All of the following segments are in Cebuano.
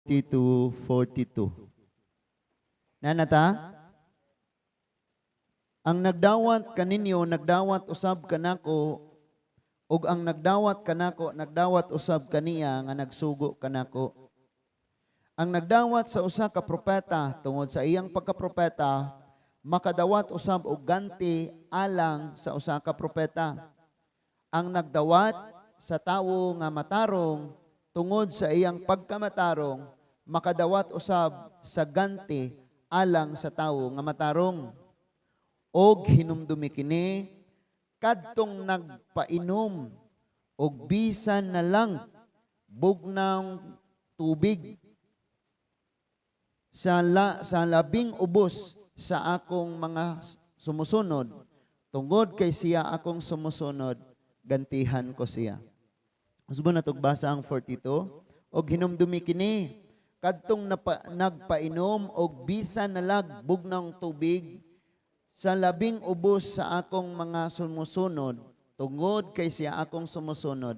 To 42. Nanata? Ang nagdawat kaninyo, nagdawat usab kanako, ug ang nagdawat kanako, nagdawat usab kaniya nga nagsugo kanako. Ang nagdawat sa usa ka propeta tungod sa iyang pagkapropeta, makadawat usab og ganti alang sa usa ka propeta. Ang nagdawat sa tawo nga matarong tungod sa iyang pagkamatarong, makadawat usab sa ganti alang sa tawo nga matarong. Og hinumdumi kini, kadtong nagpainom og bisan na lang bugnawng tubig sa labing ubos sa akong mga sumusunod, tungod kay siya akong sumusunod, gantihan ko siya. Usbon na basa ang 42. Og hinumdumi kini, kadtong nagpainom og bisan na lang bugnawng tubig sa labing ubos sa akong mga sumusunod, tungod kay siya akong sumusunod,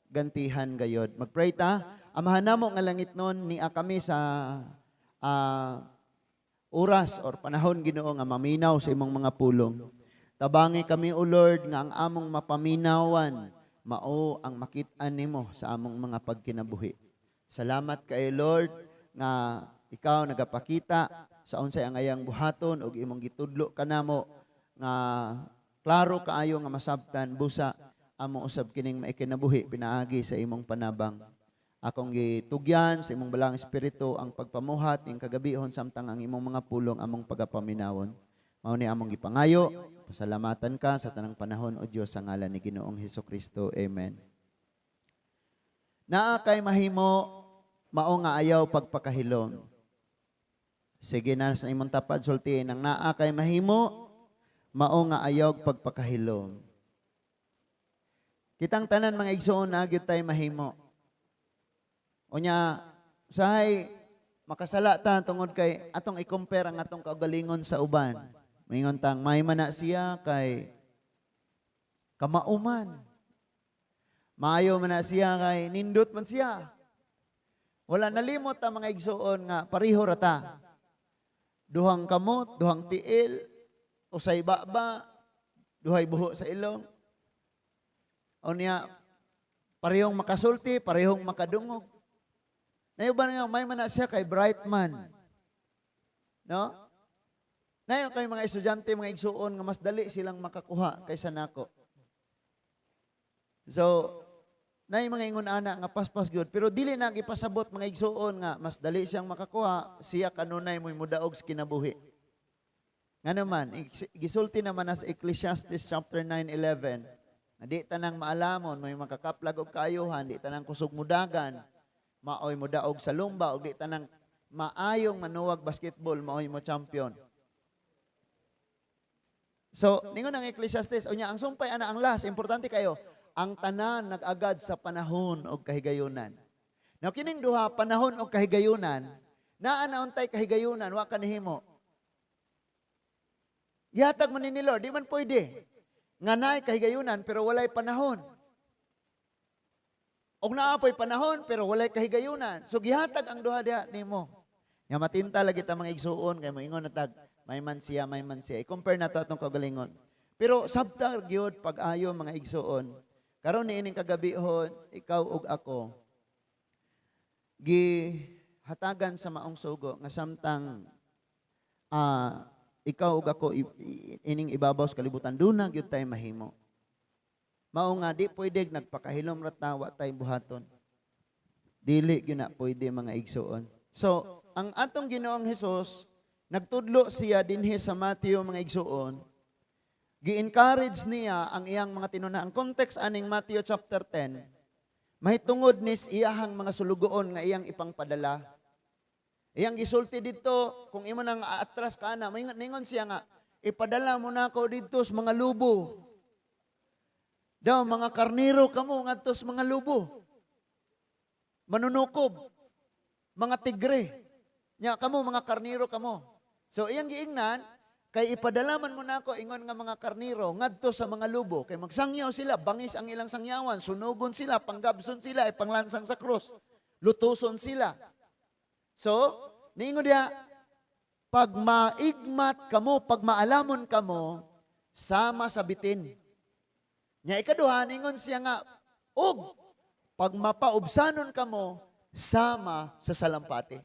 gantihan gayod. Magpray ta. Amahan namo nga langitnon, nia kami sa oras or panahon, Ginoo, nga maminaw sa imong mga pulong. Tabangi kami, O Lord, nga ang among mapaminawan mao ang makit-an nimo sa among mga pagkinabuhi. Salamat kay Lord nga ikaw nagapakita sa unsay angayang buhaton ug imong gitudlo kanamo nga klaro kaayo nga masabtan, busa amo usab kining maikinabuhi pinaagi sa imong panabang. Akong gitugyan sa imong Balaang Espiritu ang pagpamuhat ning kagabihon samtang ang imong mga pulong among pagapaminawon. Mao ni among gipangayo. Pasalamatan ka sa tanang panahon, O Dios, sa ngalan ni Ginoong Hesus Kristo. Amen. Naa kay mahimo mao nga ayaw pagpakahilom. Sige na, sa imong tapad sultihin ang naa kay mahimo mao nga ayaw pagpakahilom. Kitang tanan, mga igsoon, na gyud tay mahimo. Unya, usahay makasala ta tungod kay atong i-compare ang atong kaugalingon sa uban. Maingon tang may man na siya kay kamauman. Maayo man na siya kay nindot man siya. Wala nalimot ang mga igsoon nga pareho ra ta. Duhang kamot, duhang tiil, usay baba, duhay buho sa ilong. Unya, parehong makasulti, parehong makadungog. Nayo ba nga may man na siya kay bright man? No? Nayo kay mga estudyante, mga igsuon, nga mas dali silang makakuha kaysa nako. So, nay mga ingon ana nga paspas gyud, pero dili na gipasabot, mga igsuon, nga mas dali siyang makakuha, siya kanunay mo'y mudaog sa kinabuhi. Nga naman, gisulti naman na sa Ecclesiastes chapter 9:11, nga di tanang maalamon mo'y makakaplag og kaayuhan, di tanang kusog mudagan, maoy mudaog sa lumba, ug di tanang maayong manuwag basketball, maoy mo champion. So, ningon ang Ecclesiastes, unya ang sumpay ana, ang last, importante kayo, ang tanan nag-agad sa panahon og kahigayunan. Now kining duha, panahon og kahigayunan, naa na untay kahigayunan, wa ka nihimo. Gihatag man ni Lord, di man pwede nga naay kahigayunan pero walay panahon. Og naa po'y panahon pero walay kahigayunan. So gihatag ang duha diha nimo. Nga matinta lagi ta, mga igsuon, kay moingon na tag may man siya, may man siya. I-compare na to atong kaugalingon. Pero sabta gyud pag-ayo, mga igsuon. Karon niining kagabihon, ikaw ug ako gihatagan sa maong sugo nga samtang ikaw ug ako ining ibabaw sa kalibutan, duna gyud tay mahimo. Mao nga di pwede nagpakahilom ra ta, wa tay buhaton. Dili gyud na pwede, mga igsuon. So, ang atong Ginoong Hesus, nagtudlo siya dinhi sa Matthew, mga igsuon. Gi-encourage niya ang iyang mga tinuna. Ang context aning Matthew chapter 10, mahitungod nis iyahang mga sulugoon nga iyang ipangpadala. Iyang gisulti dito, kung imo nang atras ka na, ningon siya nga, "Ipadala mo na ako dito sa mga lubo. Daw, mga karniro kamo ngadto sa mga lubo. Manunukob, mga tigre. Nya kamo, mga karniro kamo." So iyang giingnan, kay ipadala man mo nako ingon nga mga karniro ngadto sa mga lubo, kay magsangyaw sila, bangis ang ilang sangyawan, sunugon sila, panggabson sila, ipanglansang sa krus, lutuson sila. So, niingon diha, pag maigmat kamo, pag maalamon kamo, sama sa bitin. Nya ikaduha, ningon siya nga, og pag mapaubsanon kamo, sama sa salampati.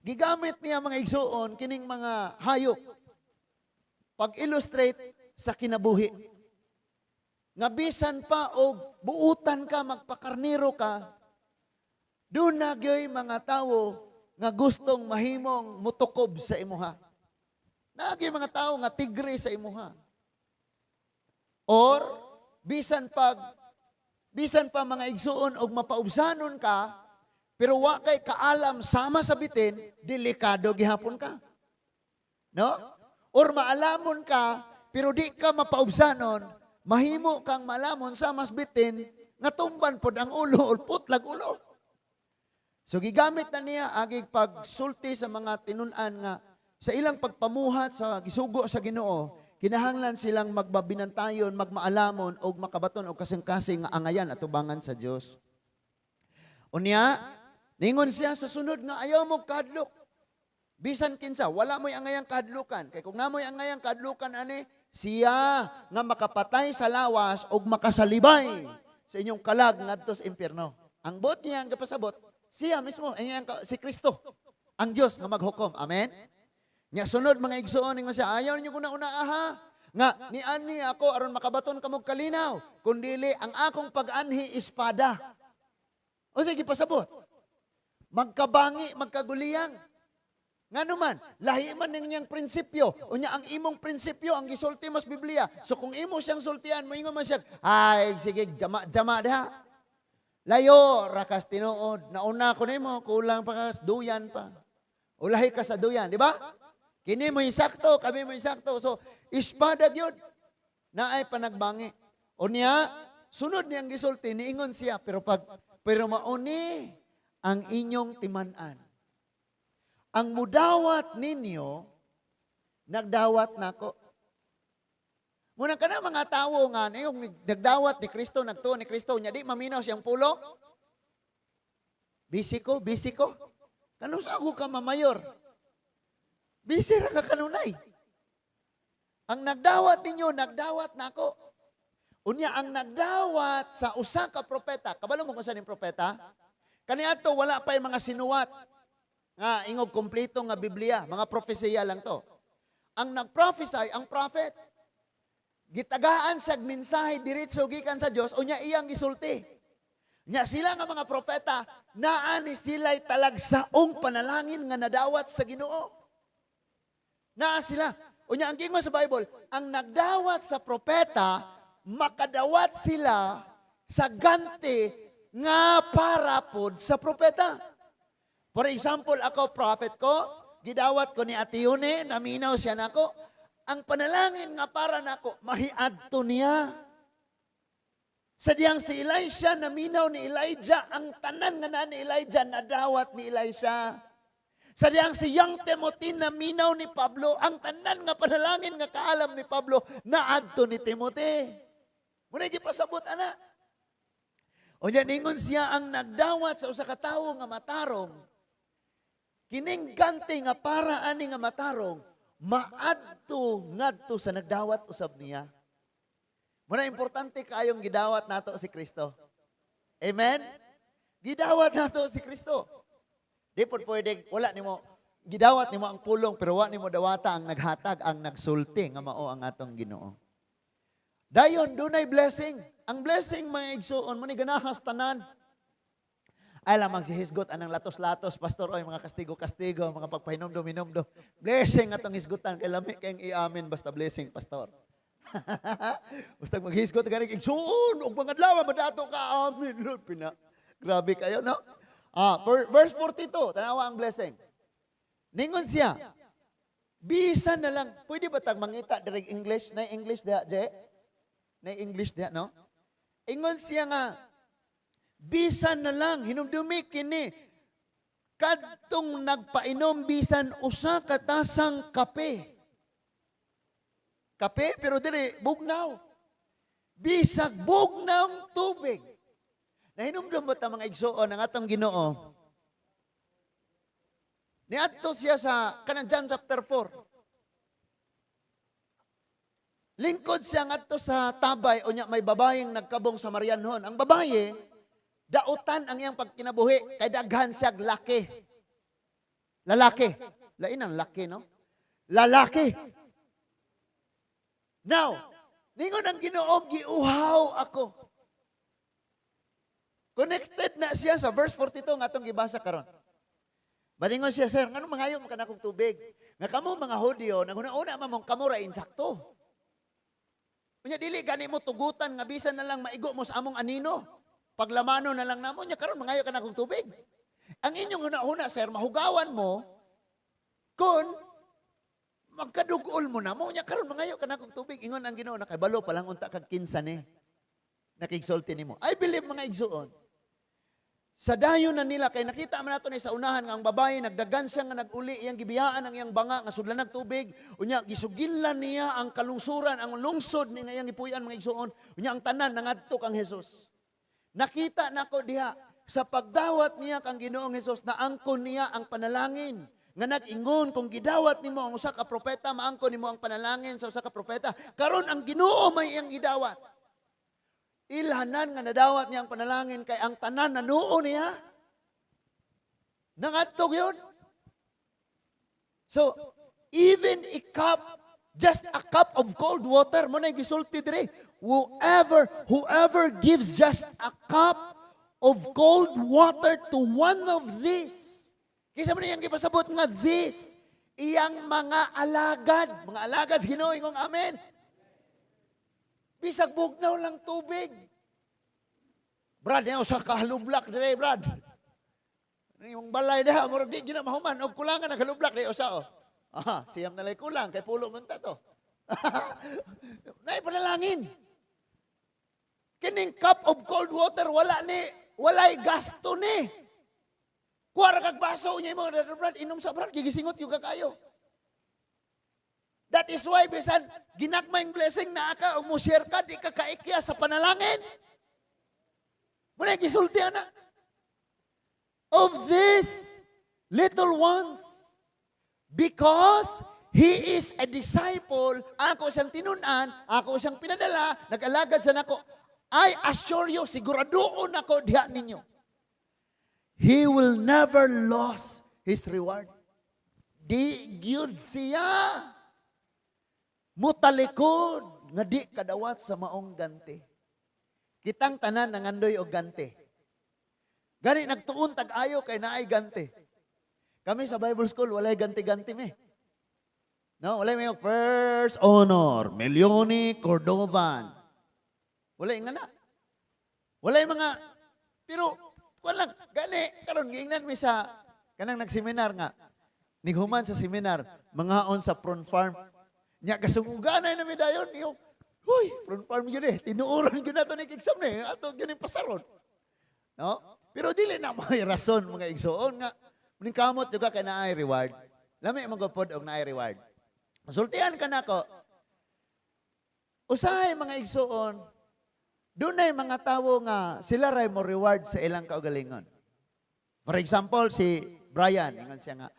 Gigamit niya, mga igsuon, kining mga hayop pag-illustrate sa kinabuhi. Nga bisan pa og buutan ka, magpakarniro ka, duna gyoy mga tawo nga gustong mahimong mutukob sa imuha. Naa gyoy mga tawo nga tigre sa imuha. Or bisan pa, mga igsuon, og mapaubsanon ka, pero wa kay kaalam sama sa bitin, delikado gihapon ka. No? Or maalamon ka, pero di ka mapaubsanon, mahimo kang maalamon sa mas bitin, nga tumban pod ang ulo or putlag ulo. So gigamit na niya agig pagsulti sa mga tinun-an nga sa ilang pagpamuhat sa gisugo sa Ginoo, kinahanglan silang magbabinantayon, magmaalamon og makabaton og kasing-kasing nga angayan atubangan sa Dios. Unya, ningon siya sa sunod nga ayaw mo kahadlok. Bisan kinsa, wala mo'y angayang kahadlukan. Kay kung namoy angayang kahadlukan ani, siya nga makapatay sa lawas og makasalibay sa inyong kalag ngadto sa impyerno. Ang buot niya ang gapasabot, siya mismo, ang iyang si Kristo, ang Dios nga maghukom. Amen? Nya sunod, mga igsuon, ningon siya, ayaw ninyo kuna una aha, nga niani ako aron makabaton kamog kalinaw, kundili ang akong pag-anhi espada. O sige, pasabot. Magkabangi, magkaguliyang. Ngano man, lahi man ning niyang prinsipyo. Unya ang imong prinsipyo ang gisulti mo sa Biblia. So kung imo siyang sultian, moingon man siya, "Ay, sige, jama jama diha. Layo ra kas tinuod. Nauna ko nimo, kulang pa ka, duyan pa. Ulahi ka sa duyan," di ba? Kini mo sakto, kami mo sakto. So, espada gyud. Naay panagbangi. Unya, sunod niyang gisulti, niingon siya, pero mauni ang inyong timan-an. Ang mudawat ninyo, nagdawat nako. Muna kana mga tawo nga yung nagdawat ni Kristo, nagtuo ni Kristo, nya di maminaw siyang pulong. Busy ko, busy ko. Kanus-a ako ka mamayor? Busy ra ka kanunay. Ang nagdawat ninyo, nagdawat nako. Unya ang nagdawat sa usa ka propeta, kabalo mo kung saan yung propeta? Kaniadto wala pa yung mga sinuwat nga ingog kompleto nga Biblia, mga propesiya lang to. Ang nag-prophesy, ang prophet, gitagaan siya mensahe diretso gikan sa Dios, unya iyang gisulti. Nya sila nga mga propeta, naa ni sila'y talagsaong panalangin nga nadawat sa Ginoo. Naa sila. Unya ang giingon sa Bible, ang nagdawat sa propeta, makadawat sila sa ganti nga para pod sa propeta. For example, ako prophet ko, gidawat ko ni Ate Yune, naminaw siya nako. Ang panalangin nga para nako, mahiadto niya. Sa diyang si Elisha, naminaw ni Elijah, ang tanan nga na ni Elijah, nadawat ni Elisha. Sa diyang si Young Timothy, naminaw ni Pablo, ang tanan nga panalangin nga kaalam ni Pablo, naadto ni Timothy. Muna di pasabot, ana. Unya ningon siya, ang nagdawat sa usa ka tawo nga matarong, kining ganti nga para ani nga matarong, maadto ngadto sa nagdawat usab niya. Muna importante kaayong gidawat nato si Kristo. Amen? Gidawat nato si Kristo. Di pod pwede, wala nimo, gidawat nimo ang pulong, pero wa nimo dawata ang naghatag, ang nagsulti, nga mao ang atong Ginoo. Dayon, dunay blessing. Ang blessing, mga igsuon, mo ni ganahas tanan. Ay lamang si hisgot anang latos-latos, pastor, oy, mga kastigo-kastigo, mga pagpahinomdom-hinomdom. Blessing atong hisgutan, kay lami kayong iamin, basta blessing, pastor. Basta maghisgot ka igsuon, ug mga adlaw, madato ka, amen, Lord. Pina, grabe kayo, no? Ah, verse 42, tanawa ang blessing. Ningon siya, bisan na lang, pwede ba tag mangita direct English? Na English diha, Je? Na English diha, no? Ingon siya nga, bisan na lang, hinumdumi kini, kadtong nagpainom bisan usa ka tasang kape. Kape, pero diri, bugnaw. Bisag bugnaw tubig. Nahinumdum ba ta, mga igsuon, ang atong Ginoo? Niadto siya sa kanang John chapter 4. Lingkod siya ngadto sa tabay, unya may babayeng nagkabong sa Marianhon. Ang babaye, dautan ang iyang pagkinabuhi kay daghan siya laki. Lalaki. Lain ang laki, no? Lalaki. Now, ningon ang Ginoo, "Giuhaw ako." Connected na siya sa verse 42 nga atong gibasa karon. Balingon siya, "Sir, ngano mangayo mo kanakong tubig? Nga kamo mga Hudyo, naghuna-una man mong kamo ra insakto. Unya dili gani mo tugutan nga bisan na lang maigo mo sa among anino. Paglamano na lang namo, nya karon mangayo ka nakong tubig. Ang inyong huna-huna, sir, mahugawan mo kung magkadugol mo na mo, nya karon mangayo ka nakong tubig." Ingon ang Ginoo, "Nakabalo pa lang unta kag kinsa ni nakigsulti nimo." I believe, mga igsuon, sa dayon na nila, kay nakita man nato ni sa unahan nga ang babae nagdagan siya nga naguli, iyang gibiyaan ang iyang banga nga sudlan ng tubig, unya gisugilan niya ang kalungsuran, ang lungsod ni nga iyang gipuy-an, mga igsuon, unya ang tanan nangadto kang Hesus. Nakita nako diha sa pagdawat niya kang Ginoong Hesus, naangkon niya ang panalangin nga nag-ingon, kung gidawat nimo ang usa ka propeta, maangkon nimo ang panalangin sa usa ka propeta. Karon ang Ginoo may iyang gidawat. Ilhanan nga nadawat niya ang panalangin kay ang tanan nanuo niya. Nangadto yun. So, even a cup, just a cup of cold water, mao na gisulti dire. Whoever gives just a cup of cold water to one of these. Kinsa man iyang gipasabot nga this? Iyang mga alagad. Mga alagad sa Ginoo, ingong amen. Bisag bugnaw lang tubig. Brad, yan sa kahalublak dire, Brad. Yung balay diha, murag di gyud na mahuman og kulangan ang halublak dire usa oh. Aha, siyam na lay kulang kay pulo man ta to. Naay panalangin. Kining cup of cold water, wala ni walay gasto ni. Kuha ra kag baso niya mo, "Brad, inom sa brad, gigisingot yung kakayo." That is why bisan ginagmayng blessing na ka o mo share ka, di ka kaikya sa panalangin. Muna gisulti ana. Of these little ones. Because he is a disciple, ako siyang tinun-an, ako siyang pinadala, nag-alagad sa nako. I assure you, siguradoon ako diha ninyo. He will never lose his reward. Di gyud siya mutalikod nga di kadawat sa maong ganti. Kitang tanan nangandoy og ganti. Gani nagtuon tag ayo kay naay ganti. Kami sa Bible school, walay ganti-ganti mi. No, walay may first honor, Melioni Cordovan. Walay nga na. Walay mga, pero kuan lang gani karon giingnan mi sa kanang nagseminar nga nighuman sa seminar mangaon sa prawn farm. Nya kasunguganay na mi dayon yung, "Huy, prawn farm yun eh. Tinuoran gyud nato ni exam ni. Ato gyud ni pasaron." No? Pero dili na may rason, mga igsoon, nga muning kamot juga kay naay reward. Lami man gud og naay reward. Sultian ka nako. Usahay, mga igsoon, dunay mga tawo nga sila ray mo reward sa ilang kaugalingon. For example, si Brian, ingon siya nga,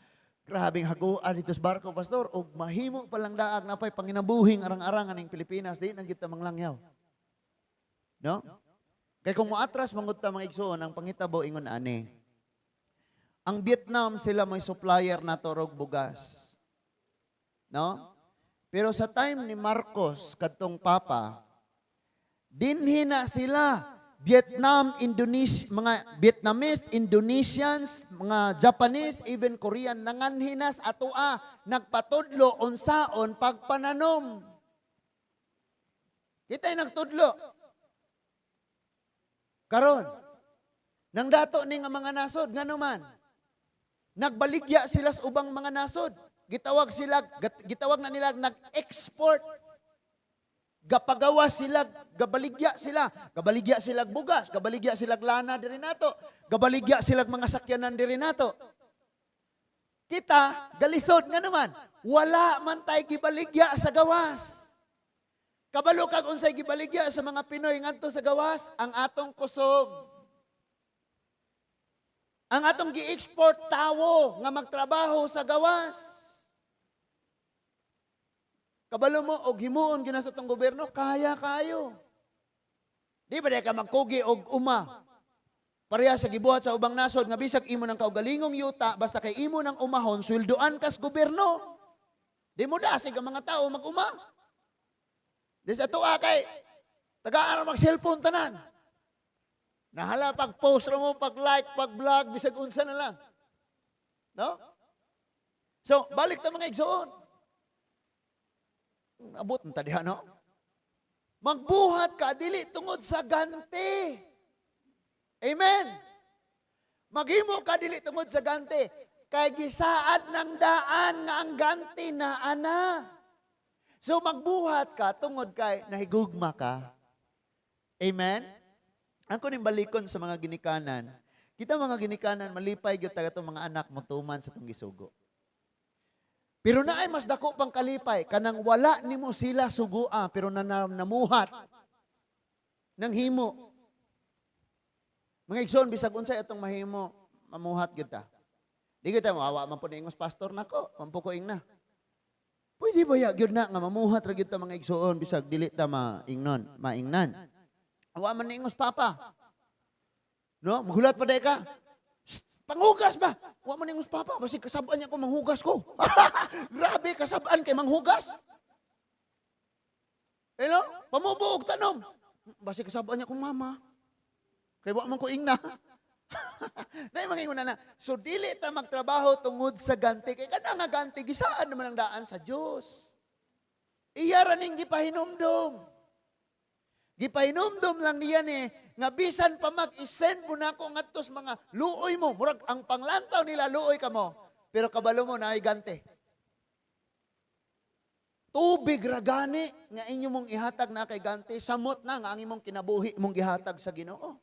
"Grabing haguan dito sa barko, pastor, og mahimo pa lang daag napay panginabuhing arang-arangan ning Pilipinas, di na kita manglangyaw." No? Kay kung moatras mangud ta, mga igsoon, ang pangitabo ingon ani. Ang Vietnam, sila may supplier na og bugas. No? Pero sa time ni Marcos kadtong papa, dinhi na sila Vietnam, Indonesia, mga Vietnamese, Indonesians, mga Japanese, even Korean, nanganhi na sa atoa, nagpatudlo unsaon pagpananom. Kita'y nagtudlo. Karon, nang dato ni nga mga nasod, ngano man, nagbaligya sila sa ubang mga nasod. Gitawag sila, gitawag na nila nag-export. Gapagawa sila, gabaligya sila. Gabaligya sila bugas, gabaligya sila lana diri nato, gabaligya sila mga sakyanan diri nato. Kita, galisod nga naman, wala man tay gibaligya sa gawas. Kabalo kag unsay gibaligya sa mga Pinoy ngadto sa gawas? Ang atong kusog. Ang atong gi-export, tawo nga magtrabaho sa gawas. Kabalo mo og himuon gyud na sa atong gobyerno, kaya kayo. Di ba ka magkugi og uma? Pareha sa gibuhat sa ubang nasod nga bisag imo ng kaugalingong yuta, basta kay imo ng umahon, sweldoan kas gobyerno. Di mo dasig ang mga tao mag-uma. Di sa tuwa kay tagaan mag cellphone tanan. Nahala pag post ra mo, pag like, pag vlog, bisag unsa na lang. No? So, balik ta, mga igsoon. Abot ta diha, no? Magbuhat ka dili tungod sa ganti. Amen. Maghimo ka dili tungod sa ganti. Kay gisaad ng daan nga ang ganti na ana. So magbuhat ka tungod kay nahigugma ka. Amen. Ang kuning balikon sa mga ginikanan. Kita mga ginikanan, malipay gyud ta atong mga anak mo tuman sa tong gisugo. Pero naay mas dako pang kalipay kanang wala nimo sila sugua pero namuhat nang himo. Mga igsoon, bisag unsay atong mahimo, mamuhat gyud ta. Di kita mawa man po ingos pastor nako, mampo ko ingna. Pwede ba ya gyud na nga mamuhat ra gyud ta, mga igsoon, bisag dili ta maingnon, maingnan? Wa man ingos papa. No, magulat pa day ka. "Shh, panghugas ba?" Wa man ingos papa, basig kasab-an niya ko manghugas ko. Grabe, kasab-an kay manghugas. Hello? Pamubo og tanom. Basig kasab-an niya kong mama. Kay wa man ko ingna. Nay mga ingon na. So dili ta magtrabaho tungod sa ganti kay kana nga ganti gisaad naman ang daan sa Dios. Iya ra ning gipahinumdom. Gipahinumdom lang niya ni nga bisan pa mag-isend mo nako ngadto sa mga luoy mo, murag ang panglantaw nila luoy kamo, pero kabalo mo naay ganti. Tubig ra gani nga inyo mong ihatag na kay ganti, samot na nga ang imong kinabuhi mong gihatag sa Ginoo.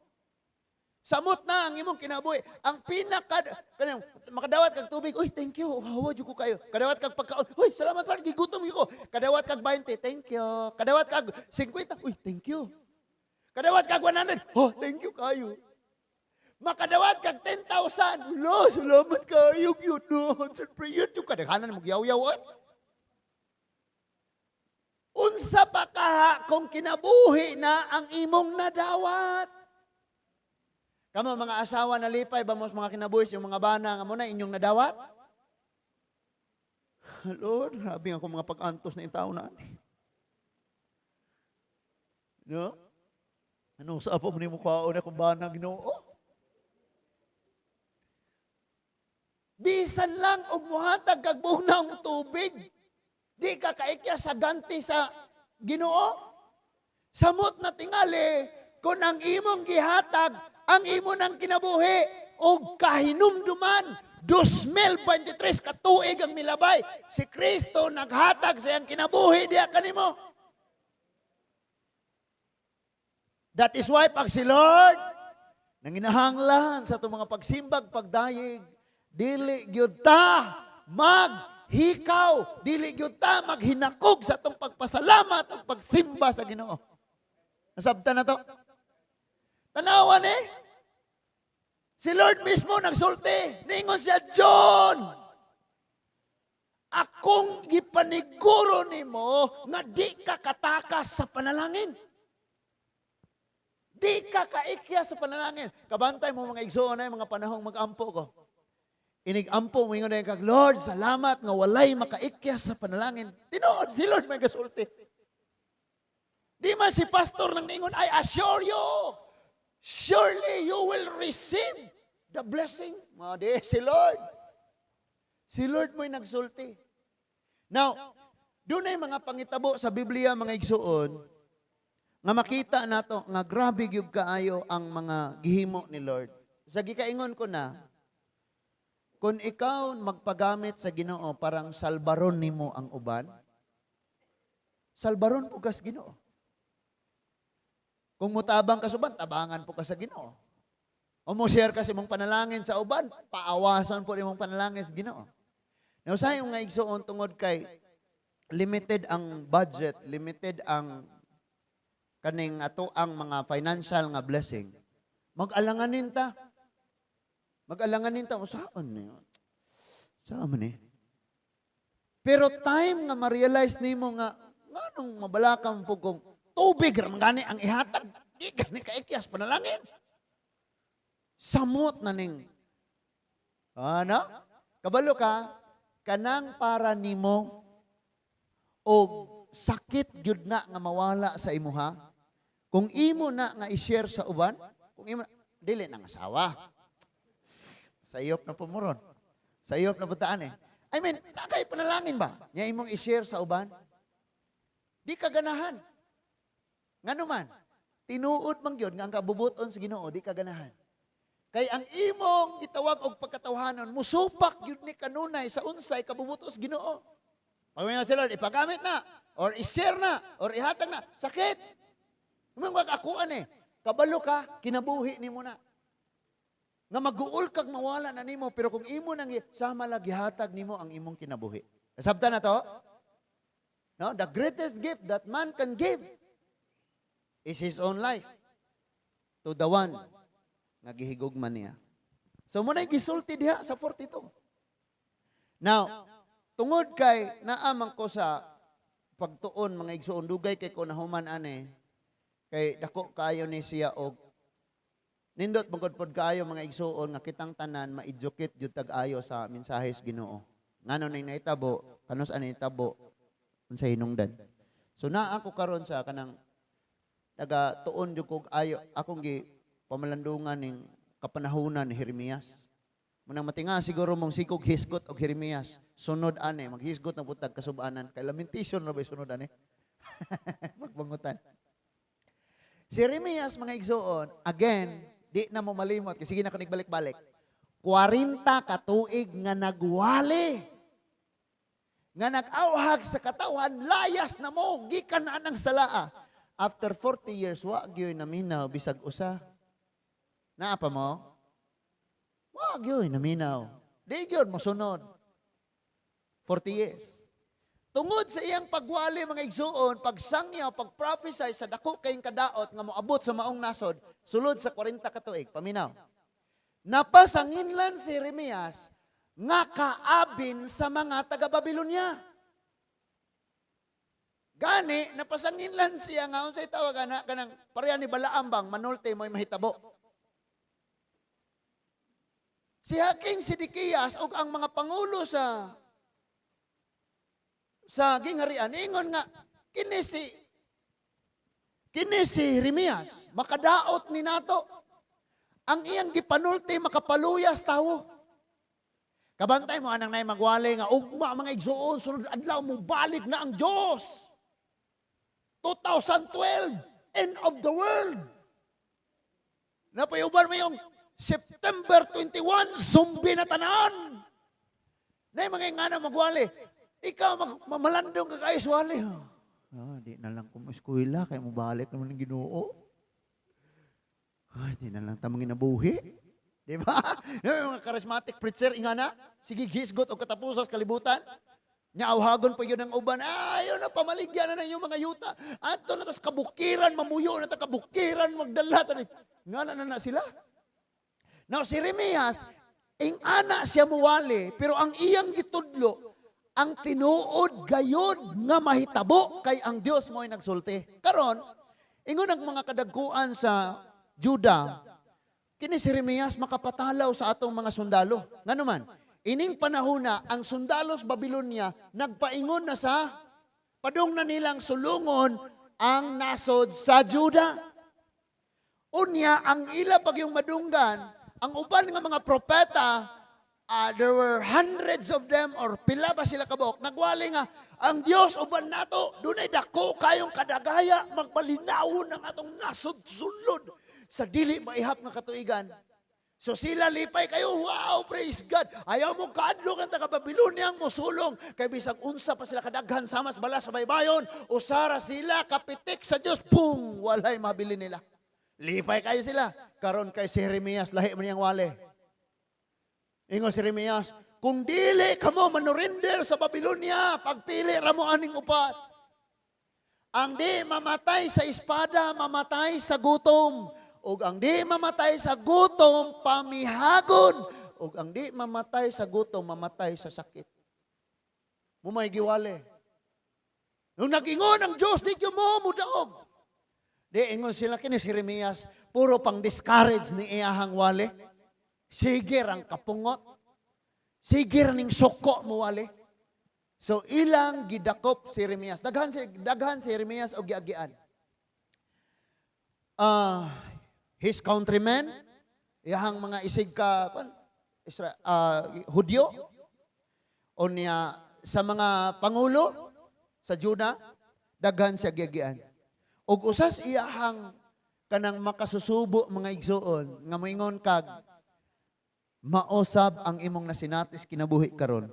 Samot na ang imong kinabuhi. Ang pinaka kanang makadawat kag tubig, "Uy, thank you. Hawa jud ko kayo." Kadawat kag pagkaon, "Uy, salamat par, gigutom ko." Kadawat kag 20, "Thank you." Kadawat kag 50, "Uy, thank you." Kadawat kag 100, "Oh, thank you kayo." Makadawat kag 10,000, "Lo, salamat kayo gyud no." Siyempre yun yung kadaghanan mo yaw-yaw ay. Unsa pa kaha kung kinabuhi na ang imong nadawat? Kamo mga asawa, nalipay ba mo sa mga kinabuhi yung mga bana nga mo na inyong nadawat? Lord, grabe ako mga pag-antos na tao na ani. No? Ano sa pa mo nimo kaon akong bana, Ginoo? Bisan lang og muhatag kag bugnaw tubig, di ka kaikya sa ganti sa Ginoo. Samot na tingali kung ang imong gihatag ang imo ng kinabuhi og kahinumduman, 2023 ka tuig ang milabay, si Kristo naghatag sa iyang kinabuhi diha kanimo. That is why pag si Lord nanginahanglan sa atong mga pagsimbag, pagdayeg, dili gyud ta maghikaw, dili gyud ta maghinakog sa atong pagpasalamat ug pagsimba sa Ginoo. Nasabtan na to? Tanawan eh. Si Lord mismo nagsulti. Ningon siya, "John, akong gipaniguro nimo nga di ka katakas sa panalangin. Di ka kaikya sa panalangin." Kabantay mo, mga igsoon, ay mga panahong mag-ampo ko. Inig-ampo mo, ingon na kag, "Lord, salamat nga walay makaikya sa panalangin." Tinuod, si Lord may gasulti. Di man si pastor nang ningon, "I assure you, surely you will receive the blessing." Mga di, si Lord. Si Lord mo'y nagsulti. Now, doon ay mga pangitabo sa Biblia, mga igsuon, nga makita nato nga grabe gyud kaayo ang mga gihimo ni Lord. Sa gikaingon ko na, kung ikaw magpagamit sa Ginoo parang salbaron nimo ang uban, salbaron po kas Ginoo. Kung mutabang ka sa uban, tabangan po ka sa Ginoo. O mo share ka sa imong panalangin sa uban, paawasan po imong panalangin sa Ginoo. Now, sa nga igsuon, tungod kay limited ang budget, limited ang kaning ato ang mga financial nga blessing, mag-alanganin ta. Mag-alanganin ta, saan ni? Saan man eh? Pero time nga ma-realize nimo nga, nganong mabalaka mo pud kung tubig ra man gani ang ihatag, di gani kaikyas panalangin. Samot na ning. Ano? Kabalo ka, kanang para nimo o sakit gyud na nga mawala sa imuha. Kung imo na nga i-share sa uban, kung imo dili na nga asawa. Sayop na pumuron. Sayop na butaan eh. I mean, nakay panalangin ba? Nya imong i-share sa uban? Di ka ganahan. Ngano man, tinuod man gyud nga ang kabubuton sa Ginoo di ka ganahan. Kay ang imong gitawag og pagkatawhanon, musupak gyud ni kanunay sa unsay kabubuton sa Ginoo. Pag si Lord, ipagamit na, or i-share na, or ihatag na, sakit. Mao akuan eh. Kabalo ka, kinabuhi nimo na. Nga maguol kag mawala na nimo, pero kung imo nang sama lang gihatag nimo ang imong kinabuhi. Sabta na to? No, the greatest gift that man can give is his own life to the one nga gihigugma niya. So mao na gisulti diha sa 42. Now, tungod kay naaman ko sa pagtuon, mga igsuon, dugay kay ko nahuman ani kay dako kayo ni siya og nindot bangod pod kaayo, mga igsuon, nga kitang tanan ma-educate jud tag ayo sa mensahe sa Ginoo. Ngano ning nahitabo, kanus ani nahitabo, unsa hinungdan. So naa ako karon sa kanang nagatuon jud kog ayo akong gi pamalandungan ning kapanahonan ni Jeremias. Munang matinga siguro mong sikog hisgot og Jeremias. Sunod ani maghisgot na butag kasubanan kay Lamentation ra bay sunod ani. Pagbangutan. Si Jeremias, mga igsuon, again, di na mo malimot kasi sige na ko balik-balik. 40 ka tuig nga nagwali. Nga nag-awhag sa katawhan, layas na mo, gikan na ang salaa. After 40 years, wa gyoy naminaw bisag usa. Naa pa mo? Wa gyoy naminaw. Di gyud mosunod. 40 years. Tungod sa iyang pagwali, mga igsuon, pagsangyaw, pag-prophesy sa dako kayong kadaot nga moabot sa maong nasod, sulod sa 40 ka tuig, paminaw. Napasanginlan si Jeremias nga kaabin sa mga taga-Babylonia. Gani, napasanginlan siya nga unsay tawag ana kanang pareha ni Balaam bang manulte mo'y mahitabo. Si Haking Sidikias ug ang mga pangulo sa gingharian ingon nga kini si Jeremias makadaot ni nato, ang iyang gipanulti makapaluyas tawo. Kabantay mo anang nay magwali nga ugma, mga igsuon, sunod adlaw mo balik na ang Dios, 2012, end of the world. Napayuban mo yung September 21, zombie na tanan. Nay mga ingana magwali. Ikaw, mamalandong ka kayo wali. Ah, di na lang ko eskwela, kaya mo balik naman ng Ginoo. Ay, di na lang tamang ginabuhi. Di ba? Yung mga charismatic preacher, ingana, sige gisgot o katapusan sa kalibutan. Nya awhagon pa yun ang uban. Ayaw na, pamaligyan na na yung mga yuta. Ato na tas kabukiran, mamuyo na ta kabukiran, magdala. Nga na na na sila. Now, si Jeremias, ing ana siya muwali, pero ang iyang gitudlo, ang tinuod gayod nga mahitabo kay ang Dios mo'y nagsulti. Karon, ingon ang mga kadagkuan sa Juda, kini si Jeremias makapatalaw sa atong mga sundalo. Ngano man, ining panahona ang sundalos Babylonia nagpaingon na sa padung na nilang sulungon ang nasod sa Juda. Unya, ang ila pag yung madunggan, ang uban nga mga propeta, there were hundreds of them or pila ba sila kabuok, nagwali nga, ang Dios uban nato, dunay dako kayong kadagaya, magpalinawon ang atong nasod sulod sa dili maihap nga katuigan. So sila lipay kayo, wow, praise God. Ayaw mo kaadlok ang taga Babylonia ang mosulong. Kay bisag unsa pa sila kadaghan samas bala sa baybayon, usara sila kapitik sa Dios, pung, walay mabili nila. Lipay kayo sila. Karon kay si Jeremias, lahi man niyang wali. Ingon si Jeremias, kung dili kamo manurinder sa Babylonia, pagpili ra mo aning upat. Ang di mamatay sa espada, mamatay sa gutom. Ug ang di mamatay sa gutom, pamihagon. Ug ang di mamatay sa gutom, mamatay sa sakit. Mao may giwali. Nung nag-ingon ang Diyos, di gyud mo mudaog. Di ingon sila kini si Jeremias, puro pang discourage ni iyahang wali. Sige rang kapungot. Sige ning suko mo wali. So ilang gidakop si Jeremias. Daghan si Jeremias og giagian. His countrymen, iyahang mga isig ka kwan, Hudyo, o niya sa mga pangulo sa Juda, daghan siya giagian. Ug usas iyahang kanang makasusubo, mga igsuon, nga moingon kag maosab ang imong nasinatis kinabuhi karon.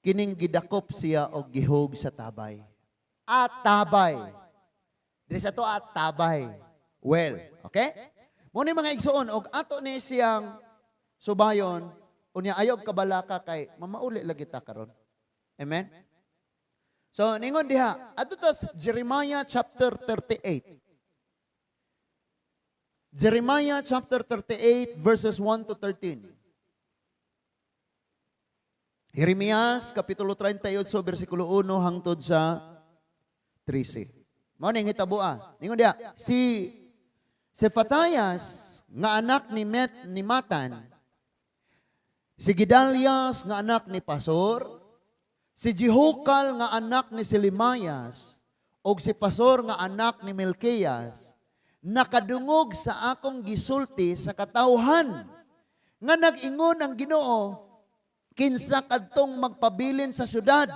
Kining gidakop siya og gihog sa tabay. At tabay. Diri sa to at tabay. Well, okay? Mao ni, mga igsuon, og ato ni siyang subayon, unya ayaw kabalaka kay mamauli lagi ta karon. Amen? So, ningon diha, adto to sa Jeremiah chapter 38. Jeremiah chapter 38 verses 1 to 13. Jeremias kapitulo 38 bersikulo 1 hangtod sa 13. Mao ning hitaboa. Ningon diha, si Cephatias nga anak ni Met ni Matan, si Gidalias nga anak ni Pasor, si Jehukal nga anak ni Selimayas, ug si Pasor nga anak ni Melkias, nakadungog sa akong gisulti sa katawhan nga nag-ingon ang Ginoo, kinsa kadtong magpabilin sa syudad,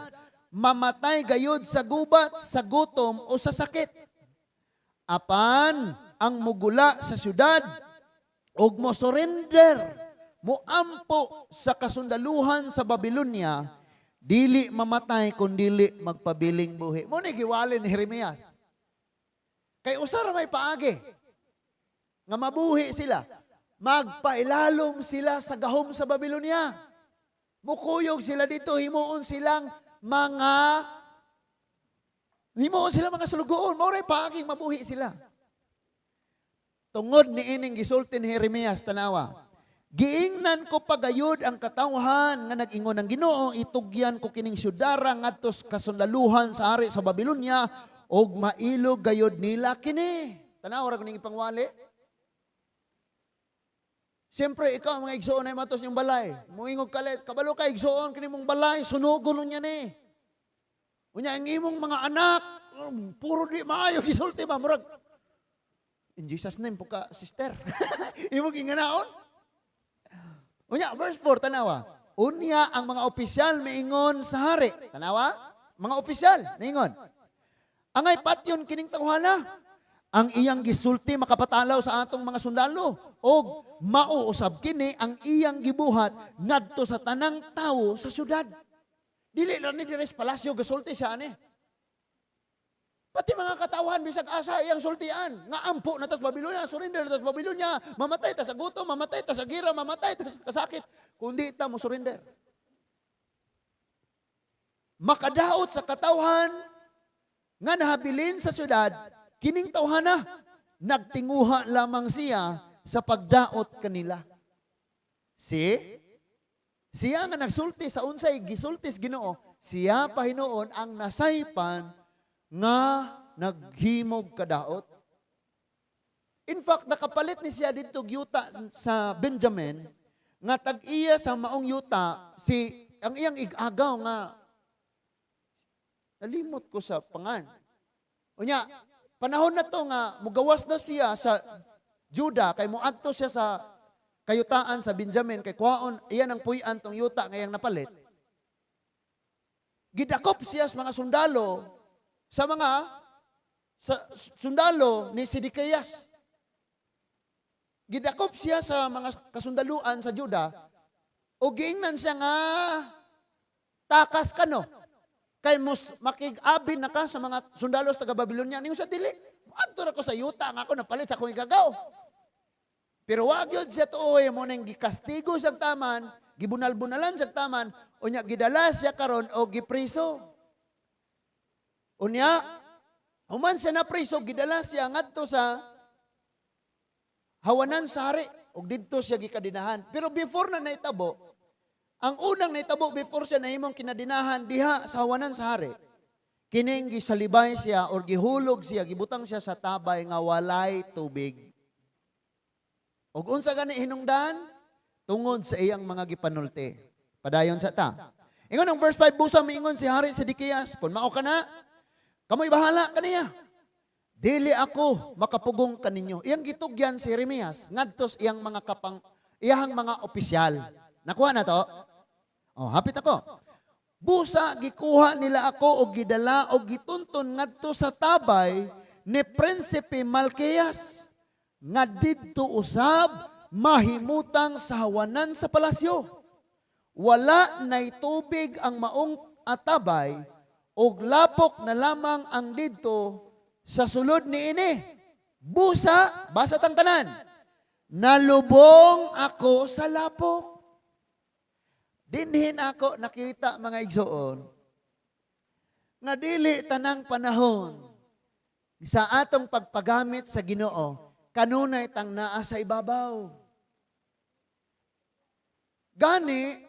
mamatay gayud sa gubat, sa gutom o sa sakit. Apan ang mugula sa syudad ug mo surrender, moampo sa kasundaluhan sa Babylonia, dili mamatay kun dili magpabiling buhi. Mao ni giwali ni Jeremias. Kay usa ra may paagi nga mabuhi sila. Magpailalom sila sa gahom sa Babylonia. Mukuyog sila dito, himuon sila mga sulugoon. Mao ray paaging mabuhi sila. Tungod ni ining gisulti ni Jeremias, tanawa. Giingnan ko pagayod ang katawhan nga nag-ingon ng Ginoo, itugyan ko kining syudara ngadto sa kasundaluhan sa ari sa Babylonia ug mailog gayod nila kini. Tanawa ra ko ning ipangwali. Siyempre, ikaw, mga igsuon, ay matos yung balay. Muingog kalit, kabalo ka, igsuon, kini mong balay, sunogon niya ni. Unya, ang imong mga anak, puro di maayo, gisulti ba, murag, in Jesus' name, puka, sister. Imong ginganaon. Unya, verse 4, tanawa. Unya, ang mga opisyal miingon sa hari. Tanawa? Mga opisyal, niingon. Angay patyon kining tawhana. Ang iyang gisulti makapatalaw sa atong mga sundalo. Og mauusab kini ang iyang gibuhat ngadto sa tanang tawo sa syudad. Dili lang ni diri sa palasyo gasulti siya ani. Pati mga katawhan bisag asa iyang sultian nga ampo na tas Babylonia, surrender na tas Babylonia, mamatay ta sa gutom, mamatay ta sa gira, mamatay ta sa kasakit, kundi ta mo surrender. Makadaot sa katawhan nga nahabilin sa syudad, kining tawhana, nagtinguha lamang siya sa pagdaot kanila. Si? Siya nga nagsulti sa unsay gisultis Ginoo, siya pahinuon ang nasaypan nga naghimog kadaot. In fact, nakapalit ni siya dito yuta sa Benjamin nga tag-iya sa maong yuta si ang iyang igagaw nga nalimot ko sa pangan. Unya, panahon na to nga mugawas na siya sa Juda kay moadto siya sa kayutaan sa Benjamin kay kuhaon iyan ang puy-an tong yuta nga iyang napalit. Gidakop siya sa mga sundalo sa mga sa sundalo ni Sidikiyas. Gidakop siya sa mga kasundaluan sa Juda o giingnan siya nga takas kano. Kay mus makig-abi na ka sa mga sundalo sa taga Babylonia. Ningon sa dili. Adto ra ko sa yuta nga ako napalit sa akong igagaw. Pero wag yun siya tuoy mao nang gikastigo siyang taman, gibunal-bunalan siyang taman, unya gidala siya karon o gipriso. Unya, human siya na priso, gidala siya ngadto sa Hawanan sa hari ug didto siya gikadinahan. Pero before na nahitabo, ang unang nahitabo before siya nahimong kinadinahan diha sa hawanan sa hari, kining gisalibay siya or gihulog siya, gibutang siya sa tabay nga walay tubig. Ug unsa gani hinungdan? Tungod sa iyang mga gipanulti. Padayon sa ta. Ingon ang verse 5, busa miingon si Hari Sedekias, "Kung mao kana, kamoy bahala kaniya. Dili ako makapugong kaninyo." Iyang gitugyan si Jeremias ngadto sa iyang mga kapang iyang mga opisyal. Nakuha na to? Oh, hapit ako. "Busa gikuha nila ako og gidala og gitunton ngadto sa tabay ni Prinsipe Malkias nga didto usab mahimutang sa hawanan sa palasyo. Wala nay tubig ang maong atabay og lapok na lamang ang didto sa sulod niini. Busa," basa tang tanan, "nalubong ako sa lapok." Dinhin ako nakita, mga igsoon, nga dili tanang panahon sa atong pagpagamit sa Ginoo kanunay tang naa sa ibabaw. Gani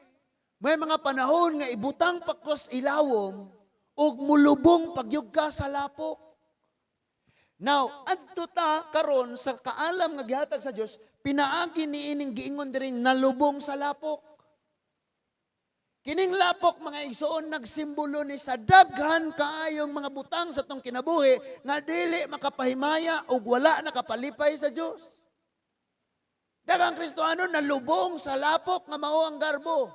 may mga panahon nga ibutang pa kos ilawom ug mulubong pagyug ka sa lapok. Now, adto ta karon sa kaalam nga gihatag sa Dios, pinaagi ni ining giingon diring nalubong sa lapok. Kining lapok, mga igsoon, nagsimbolo ni sa daghan kaayong mga butang sa atong kinabuhi nga dili makapahimaya ug wala nakapalipay sa Dios. Daghang Kristohano nalubong sa lapok nga mao ang garbo.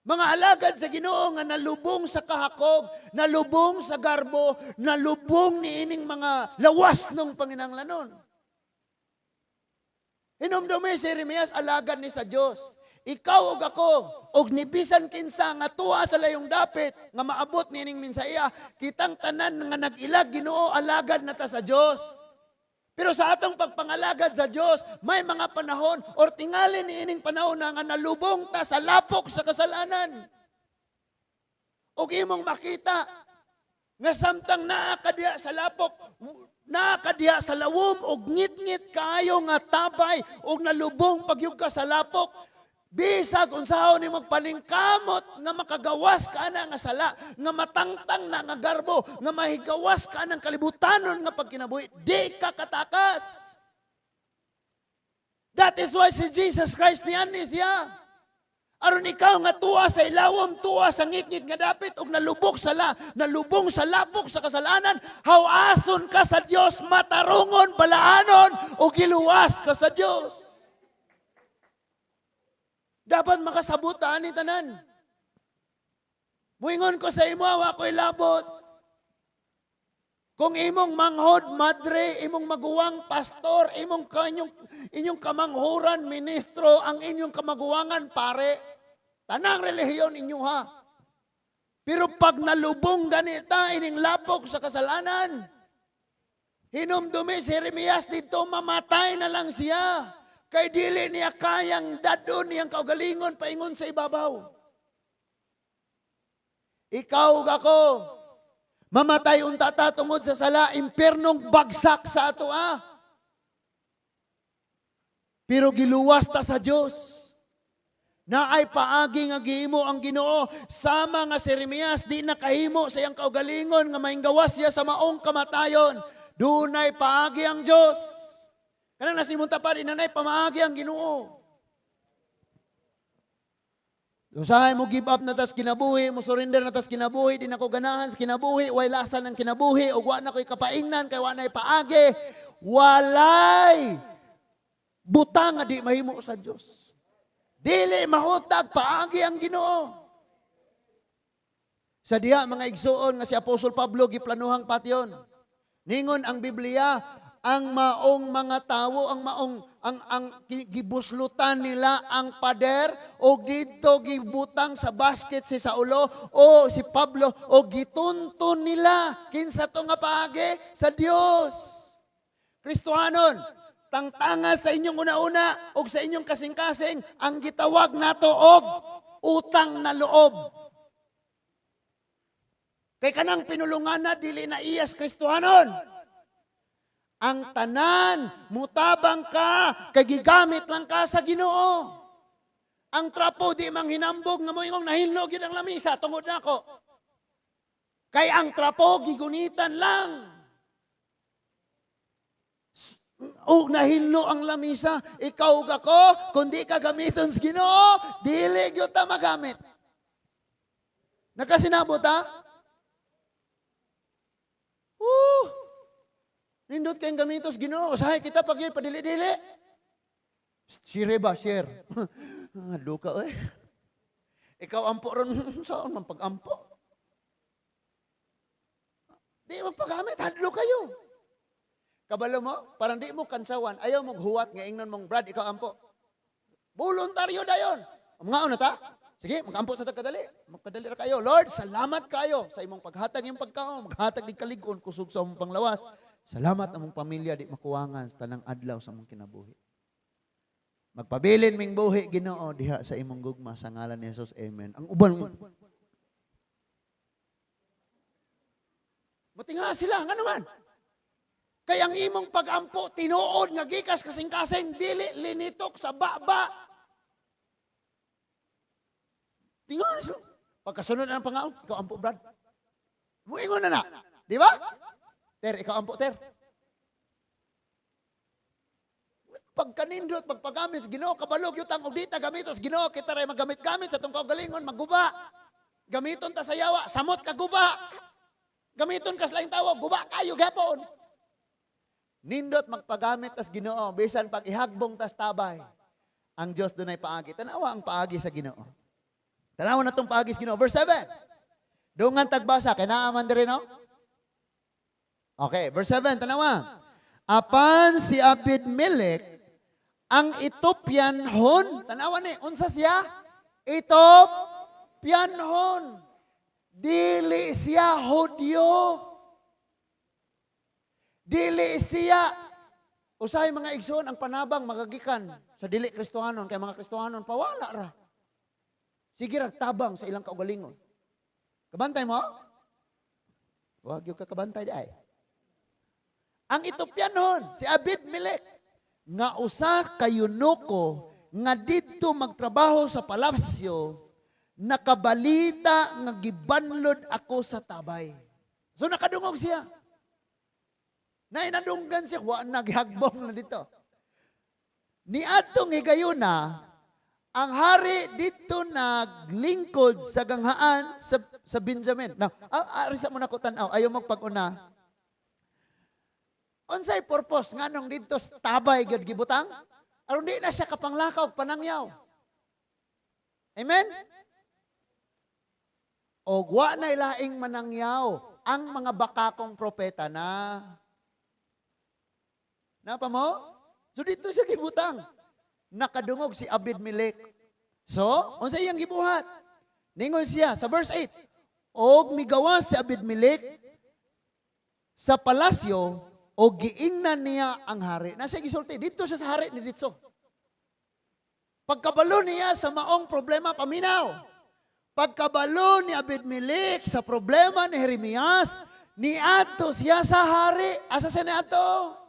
Mga alagad sa Ginoo nga nalubong sa kahakog, nalubong sa garbo, nalubong ni ining mga lawas ng panginanglanon. Hinumdumi, si Jeremias, alagad ni sa Dios. Ikaw ug ako, og ni bisan kinsa nga tuwa sa layong dapit nga maabot niining minsaiya, kitang tanan nga nag-ilag Ginoo, alagad na ta sa Dios. Pero sa atong pagpangalagad sa Dios, may mga panahon or tingali niining panahon na nga nalubong ta sa lapok sa kasalanan. Ug imong makita nga samtang naa ka diha sa lapok, naa ka diha sa lawom og ngit-ngit kaayo nga tabay og nalubong pagyug ka sa lapok, bisag unsaon nimo paningkamot nga makagawas ka na nga sala, nga matangtang na nga garbo, nga mahigawas ka ng kalibutanon nga pagkinabuhi, di ka katakas. That is why si Jesus Christ niani siya. Aron ikaw nga tuwa sa ilawom, tuwa sa ngitngit nga dapit ug nalubong sa lapok sa kasalanan, hawason ka sa Dios, matarungon, balaanon ug giluwas ka sa Dios. Dapat makasabot ani tanan. Muingon ko sa imo, wa ko'y labot. Kung imong manghod, madre, imong maguwang, pastor, imong kanyong, inyong kamanghuran, ministro, ang inyong kamaguwangan, pare, tanang relihiyon inyo ha. Pero pag nalubong ganita, ining lapok sa kasalanan, hinumdumi si Jeremias dito, mamatay na lang siya. Kay dili niya kayang dadon niyang kaugalingon paingon sa ibabaw. Ikaw ug ako, mamatay unta ta tungod sa sala, impyernong bagsak sa ato ah. Pero giluwas ta sa Dios. Naay paagi nga gihimo ang Ginoo, sama nga si Jeremias di nakahimo sa iyang kaugalingon nga mahinggawas siya sa maong kamatayon. Dunay paagi ang Dios. Kanang nasimunta pa rin, nanay pamaagi ang Ginoo. Usahay mo give up na tas kinabuhi, mo surrender na tas kinabuhi, di na ko ganahan sa kinabuhi, way lasa ng kinabuhi, ug wa na ko'y kapaingnan, kay wa na'y paagi. Walay butang nga di mahimo sa Dios. Dili mahutag paagi ang Ginoo. Sa diha, mga igsuon, nga si Apostol Pablo giplanuhang patyon. Ningon ang Biblia, ang maong mga tawo, ang maong ang gibuslutan nila ang pader o didto gibutang sa basket si Saulo o si Pablo o gitunton nila. Kinsa to nga paagi? Sa Dios. Kristohanon, tangtanga sa inyong una-una og sa inyong kasing-kasing ang gitawag nato og utang na loob. Kay kanang pinulungan na dili na iyas Kristohanon. Ang tanan, mutabang ka, kay gigamit lang ka sa Ginoo. Ang trapo di mang hinambog nga moingong nahinlo gyud ang lamisa tungod nako. Kay ang trapo gigunitan lang. O nahinlo ang lamisa, ikaw ug ako, kung di ka gamiton sa Ginoo, dili gyud ta magamit. Nakasinabot ta? Nindot kayong gamitos Ginoo. Usahay kita pag yun, padili-dili. Share ba? Share. Ah, luka oy. Ikaw ampo ron, saan man pag-ampo? Di mo paggamit, hadlo kayo. Kabalo mo, parang di mo kansawan, ayaw mong huwat nga ingnon mong Brad, ikaw ampo. Voluntaryo dayon. Mga na ta? Sige, magampo sa tagkadali. Magkadali ra kayo. Lord, salamat kayo sa imong paghatag imong pagkaon, maghatag di kalig-on kusog sa imong panglawas. Salamat among pamilya di makuwangan sa tanang adlaw sa among kinabuhi. Magpabilin ming buhi Ginoo diha sa imong gugma sa ngalan ni Jesus. Amen. Ang uban Matinga sila, nga naman. Kay ang imong pag-ampo, tinuod nga gikas kasing-kasing, dili linitok sa baba. Tingon sila. Pagkasunod na ang pangaon, ikaw ampo, Brad. Muingon na na. Di ba? Ter, ikaw ampo, ter. Pagkanindot, pagpagamit sa Ginoo, kabalog yutang og di ta gamitos Ginoo, kita ray magamit-gamit sa atong kaugalingon, maguba. Gamiton ta sa yawa, samot ka guba. Gamiton ka sa laing tawo, guba kayo gapon. Nindot magpagamit tas Ginoo, bisan pag ihagbong tas tabay. Ang Dios dunay paagi. Tanawa ang paagi sa Ginoo. Tanawa na tong paagi sa Ginoo. Verse 7. Dungan tagbasa kay naa man diri, no? Okay, verse 7, tanawa. Apan si Abid Melech ang Ethiopianhon, tanawa ni, unsa siya? Ethiopianhon. Dili siya Hudyo. Dili siya. Usahay, mga igsoon, ang panabang magagikan sa dili Kristohanon kay mga Kristohanon pawala ra. Sige ra tabang sa ilang kaugalingon. Kabantay mo? Wag yung kakabantay di ay. Ang Ethiopianhon, si Abid Melech, nga usa ka eunuko nga didto magtrabaho sa palasyo, nakabalita nga gibanlod ako sa tabay. So nakadungog siya. Nainadunggan siya, wa naghagbong na dito. Niadtong higayuna, ang hari dito naglingkod sa ganghaan sa Benjamin. Now, arisa mo na ko tan-aw, ayaw magpag-una. Unsay purpose nganong dito sa tabay gyud gibutang? Aron di na siya kapanglakaw panangyaw. Amen? Og wa na laing manangyaw ang mga bakakong propeta na. Napa mo? So dito siya gibutang. Nakadungog si Abid Melech. So, unsa iyang gibuhat? Ningon siya sa verse 8. Og migawas si Abid Melech sa palasyo og giingnan niya ang hari. Nasa gisulti dito siya sa hari ni ditso. Pagkabalo niya sa maong problema, paminaw. Pagkabalo ni Abid Melech sa problema ni Jeremias, niadto siya sa hari. Asa siya niadto?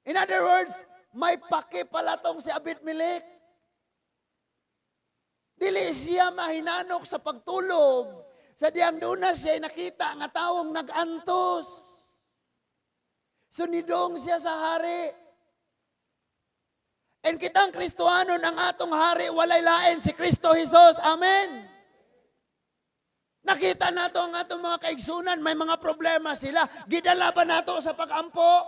In other words, may paki pala tong si Abid Melech. Dili siya mahinanok sa pagtulog. Sa diyang doon na siya nakita nga tawong nag-antos. So nidong siya sa hari. And kitang Kristohanon, ang atong hari, walay lain, si Kristo Jesus. Amen. Nakita nato ang atong mga kaigsunan, may mga problema sila. Gidala ba nato sa pag-ampo?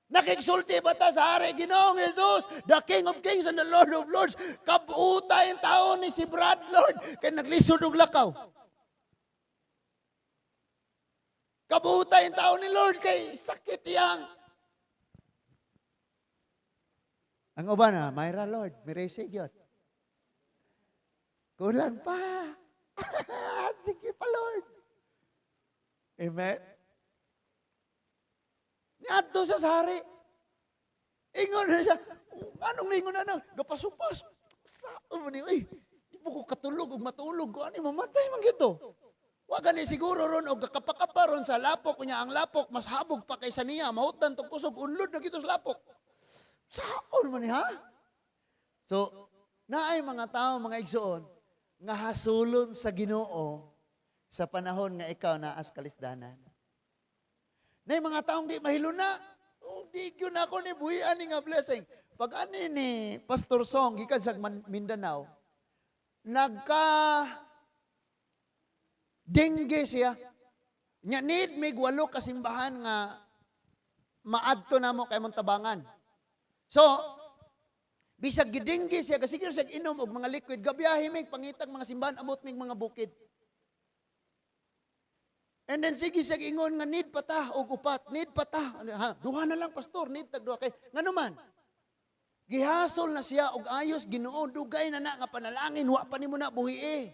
Nakigsulti ba ta sa hari? Ginoong Jesus, the King of Kings and the Lord of Lords. Kabuta yung tao ni si Brad, Lord. Kaya naglisod og lakaw. Kabuta yung tao ni Lord kay sakit yang. Ang uban na, Mayra Lord, miresig yun. Kulang pa. Sige pa, Lord. Amen. Niadto siya sa hari. Ingon na siya. Anong ningon na na? Gapasupas. Saan mo ni? Ay, di po ko katulog ug matulog ko. Ano, mamatay man gito. Wa gani siguro ron og kapakapa ron sa lapok niya. Ang lapok mas habog pa kaysa niya, mahutdan tong kusog, unlod na gito sa lapok. Saon man ni, ha? So, naay mga tao, mga igsoon, nga hasulon sa Ginoo sa panahon nga ikaw naas kalisdanan. Naay mga taong di mahiluna. Oh, di gyud ako ni buhian ni nga blessing. Pag ani ni Pastor Song gikan sa Mindanao, nagka dengue siya. Nya need mig walo ka simbahan nga maadto namo kay mong tabangan. So, bisag gidengge siya, kasi siya inom og mga liquid, gabiyahe mig pangitag mga simbahan, abot mig mga bukid. And then sige siya ingon nga need pa ta og upat, need pa ta. Ano, ha, duha na lang, Pastor, need tag duha kay ngano man. Gihasol na siya og ayos Ginoo, dugay na na nga panalangin, wa pa nimo na buhi eh.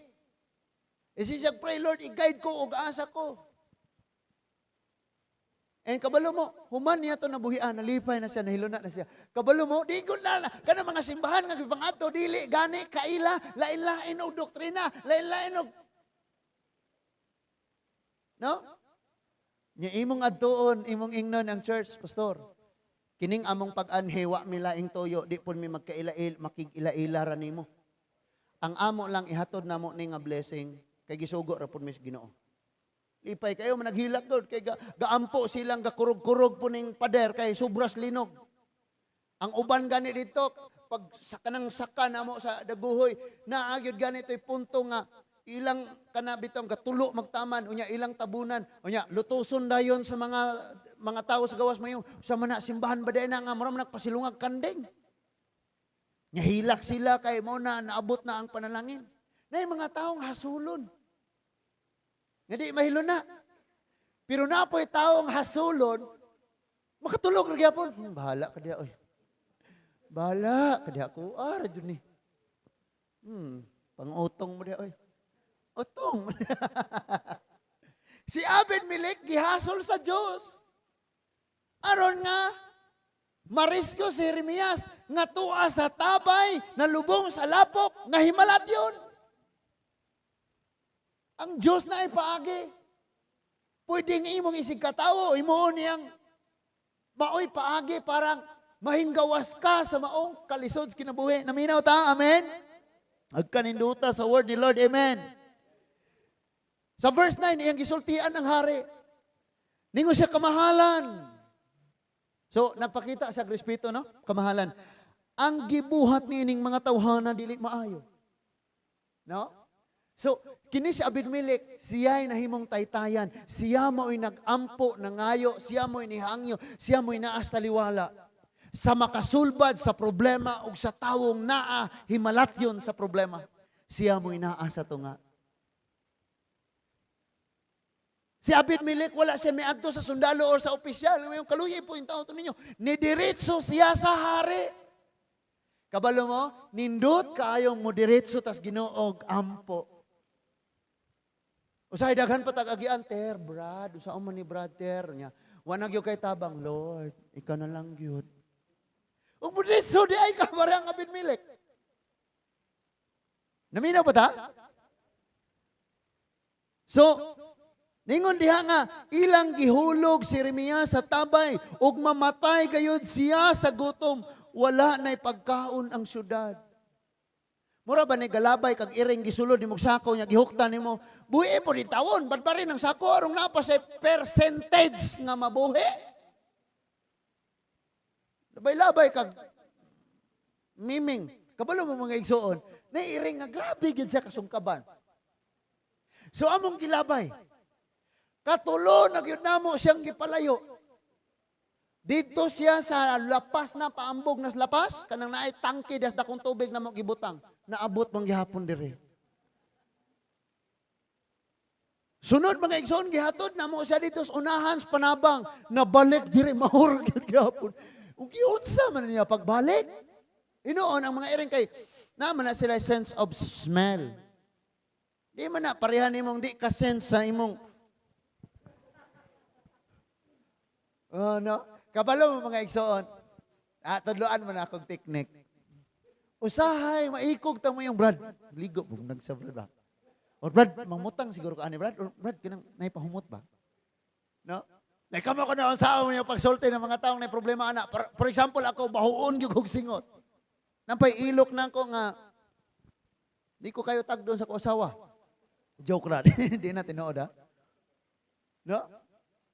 E siya pray, "Lord, i-guide ko og asa ko." And kabalo mo, human niya to nabuhian, nalipay na siya, nahiluna na siya. Kabalo mo, di gud na, kana mga simbahan nga gipangadto, dili gani kaila, lain-lain og doktrina, lain-lain og. No? Nya imong adtuon, imong ingnon ang church, "Pastor, kining among pag-anhi, wa mi laing tuyo, di pud mi magkaila makig-ila-ila ra nimo. Ang amo lang, ihatod namo ni nga blessing kay gisugo ra pud mi sa Ginoo." Lipay kayo, managhilak doon kay gaampo silang gakurog-kurog po ning pader kay sobras linog. Ang uban gani dito pag sa kanang saka namo sa Dagohoy, naa gyud gani to'y punto nga ilang kana bitong gatulo magtaman, unya ilang tabunan, unya lutuson dayon sa mga tao sa gawas, mayong sa mana simbahan ba na nga mura man nagpasilungag kanding. Nya hilak sila kay mo na naabot na ang panalangin. Na mga taong hasulon nga di mahilo na. Pero napoy taong hasulon, makatulog ra gyapon. Bahala ka diha oy. Bahala ka diha ko ah ra jud ni. Pangutong mo diha oy. Utong. Si Abed Melech gihasol sa Dios. Aron nga marisko si Jeremias nga tuwa sa tabay na lubong sa lapok nga himalat yun. Ang Diyos na ay paagi. Pwedeng imong isig katawo, imuon niyang maoy paagi parang mahinggawas ka sa maong kalisod sa kinabuhi. Naminaw ta? Amen? Agkaninduta sa word ni Lord. Amen. Sa verse 9, iyang gisultian ang hari. Ningon siya, "Kamahalan." So, nagpakita siya respeto, no? "Kamahalan. Ang gibuhat niining mga tawhana dili maayo." No? So, kini si Abedmelech, siya'y nahimong taytayan. Siya mo'y nag-ampo, nangayo, siya mo'y nihangyo, siya mo'y naas taliwala sa makasulbad sa problema ug sa tawong naa himalatyon sa problema. Siya mo'y naa sa tunga. Si Abedmelech, wala siya miadto sa sundalo or sa opisyal. Yung kaluyi po yung tao to ninyo. Nidiretso siya sa hari. Kabalo mo, nindot kaayong mo diretso tas Ginoog ampo. Usahay daghan pa tag-agian, "Ter, Brad, usaon man ni Brad, ter?" Nya, wa na gyud kay tabang, "Lord, ikaw na lang gyud." Ug diretso di ay kabarang Abedmelech. Naminaw ba ta? So, ningon diha nga ilang gihulog si Jeremias sa tabay ug mamatay gayud siya sa gutom, wala na'y pagkaon ang syudad. Mura ba ni galabay kag iring gisulod nimo sako nya gihuktan nimo, buhi po ni tawon, badbarin ang sako arong naa pa sa percentage nga mabuhi. Labay-labay kag miming. Kabalo mo, mga igsuon, naiiring nga grabe gyud siya kasungkaban. So among gilabay, katulo na gyud namo siyang gipalayo. Dito siya sa lapas na paambog nas lapas, kanang naay tangke das dakong tubig na mo gibutang, naabot man gihapon dire. Sunod, mga igsoon, gihatod namo siya dito sa unahan sa panabang, nabalik dire, mahur gyud gihapon. Ug giunsa man niya pagbalik? Inoon ang mga iring kay naman na sila sense of smell. Di man na pareha nimong di ka sense sa imong. Oh, no. Kabalo mo, mga igsoon. Ah, tudloan mo na akong technique. Usahay, maikog ta mo yung Brad. Ligo, bug nagsa Brad ba? Or Brad, mangutang siguro ka ani, Brad. Or Brad, kanang nay pahumot ba? No? Nay kamo ko na sa mo yung pagsulti ng mga taong nay problema ana. For example, ako bahuon gyud kog singot. Nampay ilok na ko nga di ko kayo tagdon sa ko asawa. Joke ra, di na tinuod ha. No?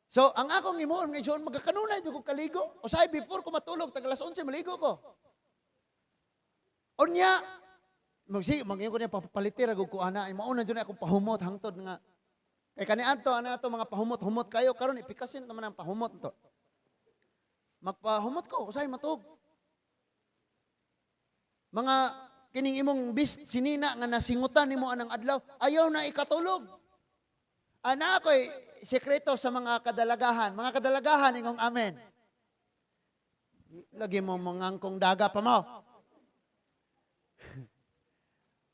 So, ang akong himuon ngayon, magkakanunay jud ko kaligo. Usahay before ko matulog, tag alas 11 maligo ko. Unya, magsi mangingon ko niya papalitir ko ana, ay mauna jud na akong pahumot hangtod nga. Kay kani adto ana ato mga pahumot-humot kayo karon ipikasin naman ang pahumot to. Magpahumot ko, usahay matug. Mga kining imong bis sinina nga nasingutan nimo anang adlaw, ayaw na ikatulog. Ana ako'y sekreto sa mga kadalagahan. Mga kadalagahan, ingong amen. Lagi mo mangangkong daga pa mo.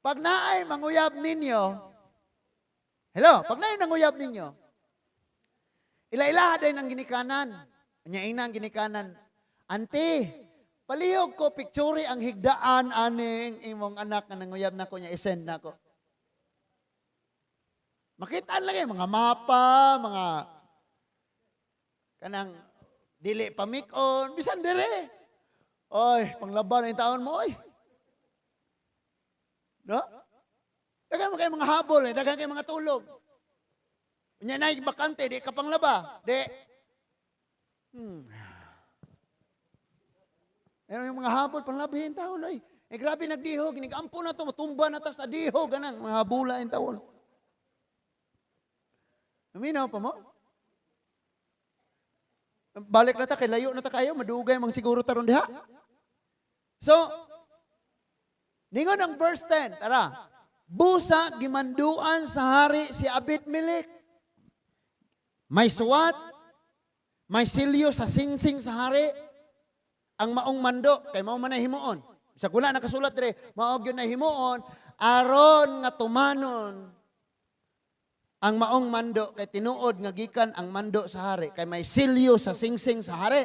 Pag naay manguyab ninyo, hello, pag naay manguyab ninyo, ila-ilaha din ang ginikanan. Nya ina ang ginikanan, "Ante, palihog ko picture ang higdaan aning imong anak nga nanguyab nako niya, i-send nako." Makita lang eh, mga mapa, mga kanang dili pa on, bisan dire. Oy, panglaban ang taon mo, oy. No? Daghan mo kayo mga habol, eh. Daghan kayo mga tulog. Unya na bakante, di ka panglaba. Di. Pero yung mga habol, panglabihin taon, oy. Eh grabe nagdihog, nigampo na to, matumba na ta sa dihog, ganang mga habula yung taon. Naminaw pa mo? Balik na ta, kay layo na ta kayo, madugay mang siguro taron diha. So, ningon ang verse 10, tara. Busa gimanduan sa hari si Abed Melech. May suwat, may silyo sa singsing sa hari, ang maong mando, kay mao man ay himuon. Sa wala nakasulat dire, mao gyud na himuon, aron nga tumanon ang maong mando, kay tinuod nga gikan ang mando sa hari kay may silyo sa singsing sa hari.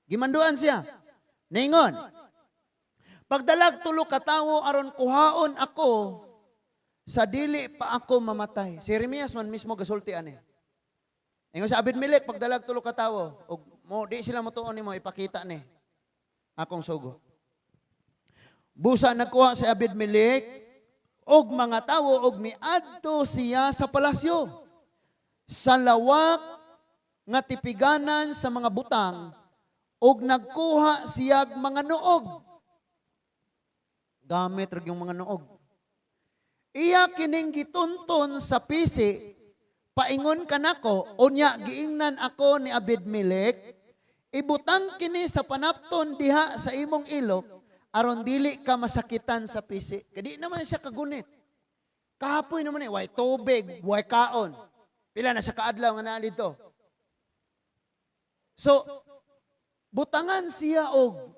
Gimanduan siya. Ningon, "Pagdalag tulo ka tawo aron kuhaon ako sa dili pa ako mamatay." Si Jeremias man mismo gasulti ani. Ingon sa Abed Melech, "Pagdalag tulo ka tawo ug mo di sila motuon nimo, ipakita ni akong sugo." Busa nagkuha si Abed Melech og mga tawo og miadto siya sa palasyo sa lawak nga tipiganan sa mga butang og nagkuha siyag mga noog. Gamit ra yung mga noog. Iya kining gitunton sa pisi paingon kanako, unya giingnan ako ni Abed Melech, "Ibutang kini sa panapton diha sa imong ilok aron dili ka masakitan sa pisi." Kay di naman siya kagunit. Kapoy naman eh, way tubig, way kaon. Pila na sa kaadlaw nga naa dito. So, butangan siya og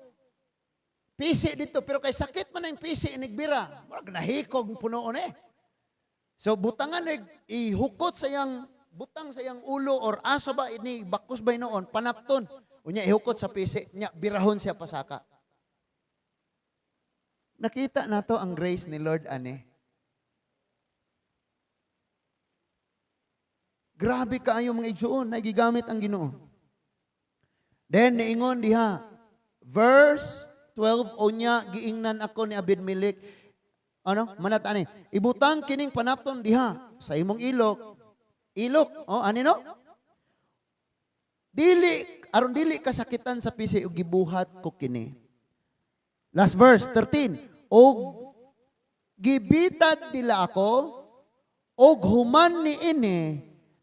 pisi dito, pero kay sakit man ang pisi inigbira. Murag nahikog punoon eh. So butangan eh, ihukot sa iyang butang sa iyang ulo or asa ba ini bakos ba noon panapton. Unya ihukot sa pisi, nya birahon siya pasaka. Nakita nato ang grace ni Lord ane. Grabe kaayo, mga igsuon, na gigamit ang Ginoo. Then niingon diha, verse 12, unya giingnan ako ni Abed Melech. Ano? Manat ani. "Ibutang kining panapton diha sa imong ilok." Ilok, oh, ani no? Dili aron dili kasakitan sa pisi, ug gibuhat ko kini. Last verse 13. Og gibitad nila ako og human ni ini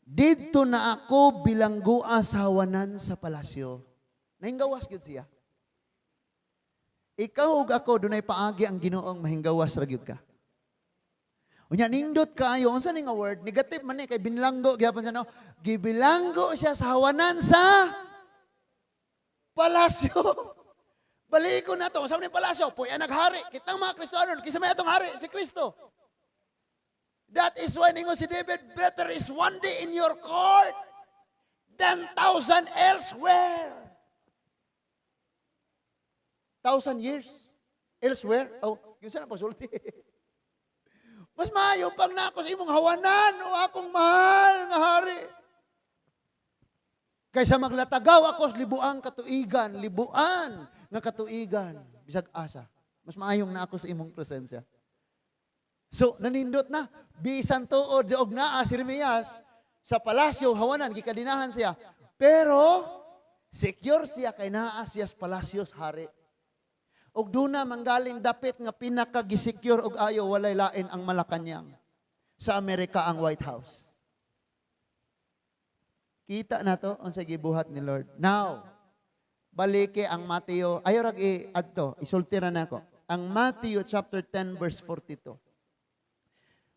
didto na ako bilanggua sa hawanan sa palasyo. Nahinggawas gyud siya. Ikaw ug ako, dunay paagi ang Ginoong mahinggawas ra gyud ka. Unya nindot kaayo, unsa ni nga word? Negative man ni kay binlanggo gyapon siya, no. Gibilanggo siya sa hawanan sa palasyo. Balikon na to. Unsa man ni palasyo? Puy ang naghari. Kitang mga Kristohanon, kinsa may atong hari? Si Kristo. That is why ningon si David, "Better is one day in your court than 1,000 elsewhere." 1,000 years elsewhere. Oh, yun sana pagsulti. Mas Maayo pang naa ko sa imong hawanan o akong mahal nga hari. Kaysa maglatagaw ako sa libuang katuigan, libuan nga katuigan, bisag asa. Mas maayong naa ko sa imong presensya. So, nanindot na. Bisan tuod og naa si Jeremias sa palasyo, hawanan, gikadinahan siya. Pero, secure siya kay naa siya sa palasyo sa hari. Og duna manggaling dapit nga pinaka-gisecure og ayo, walay lain ang Malacanang. Sa Amerika, ang White House. Kita na to unsa gibuhat ni Lord. Now, baliki ang Mateo, ayo rag i-adto, isulti ra nako. Ang Matthew chapter 10 verse 42.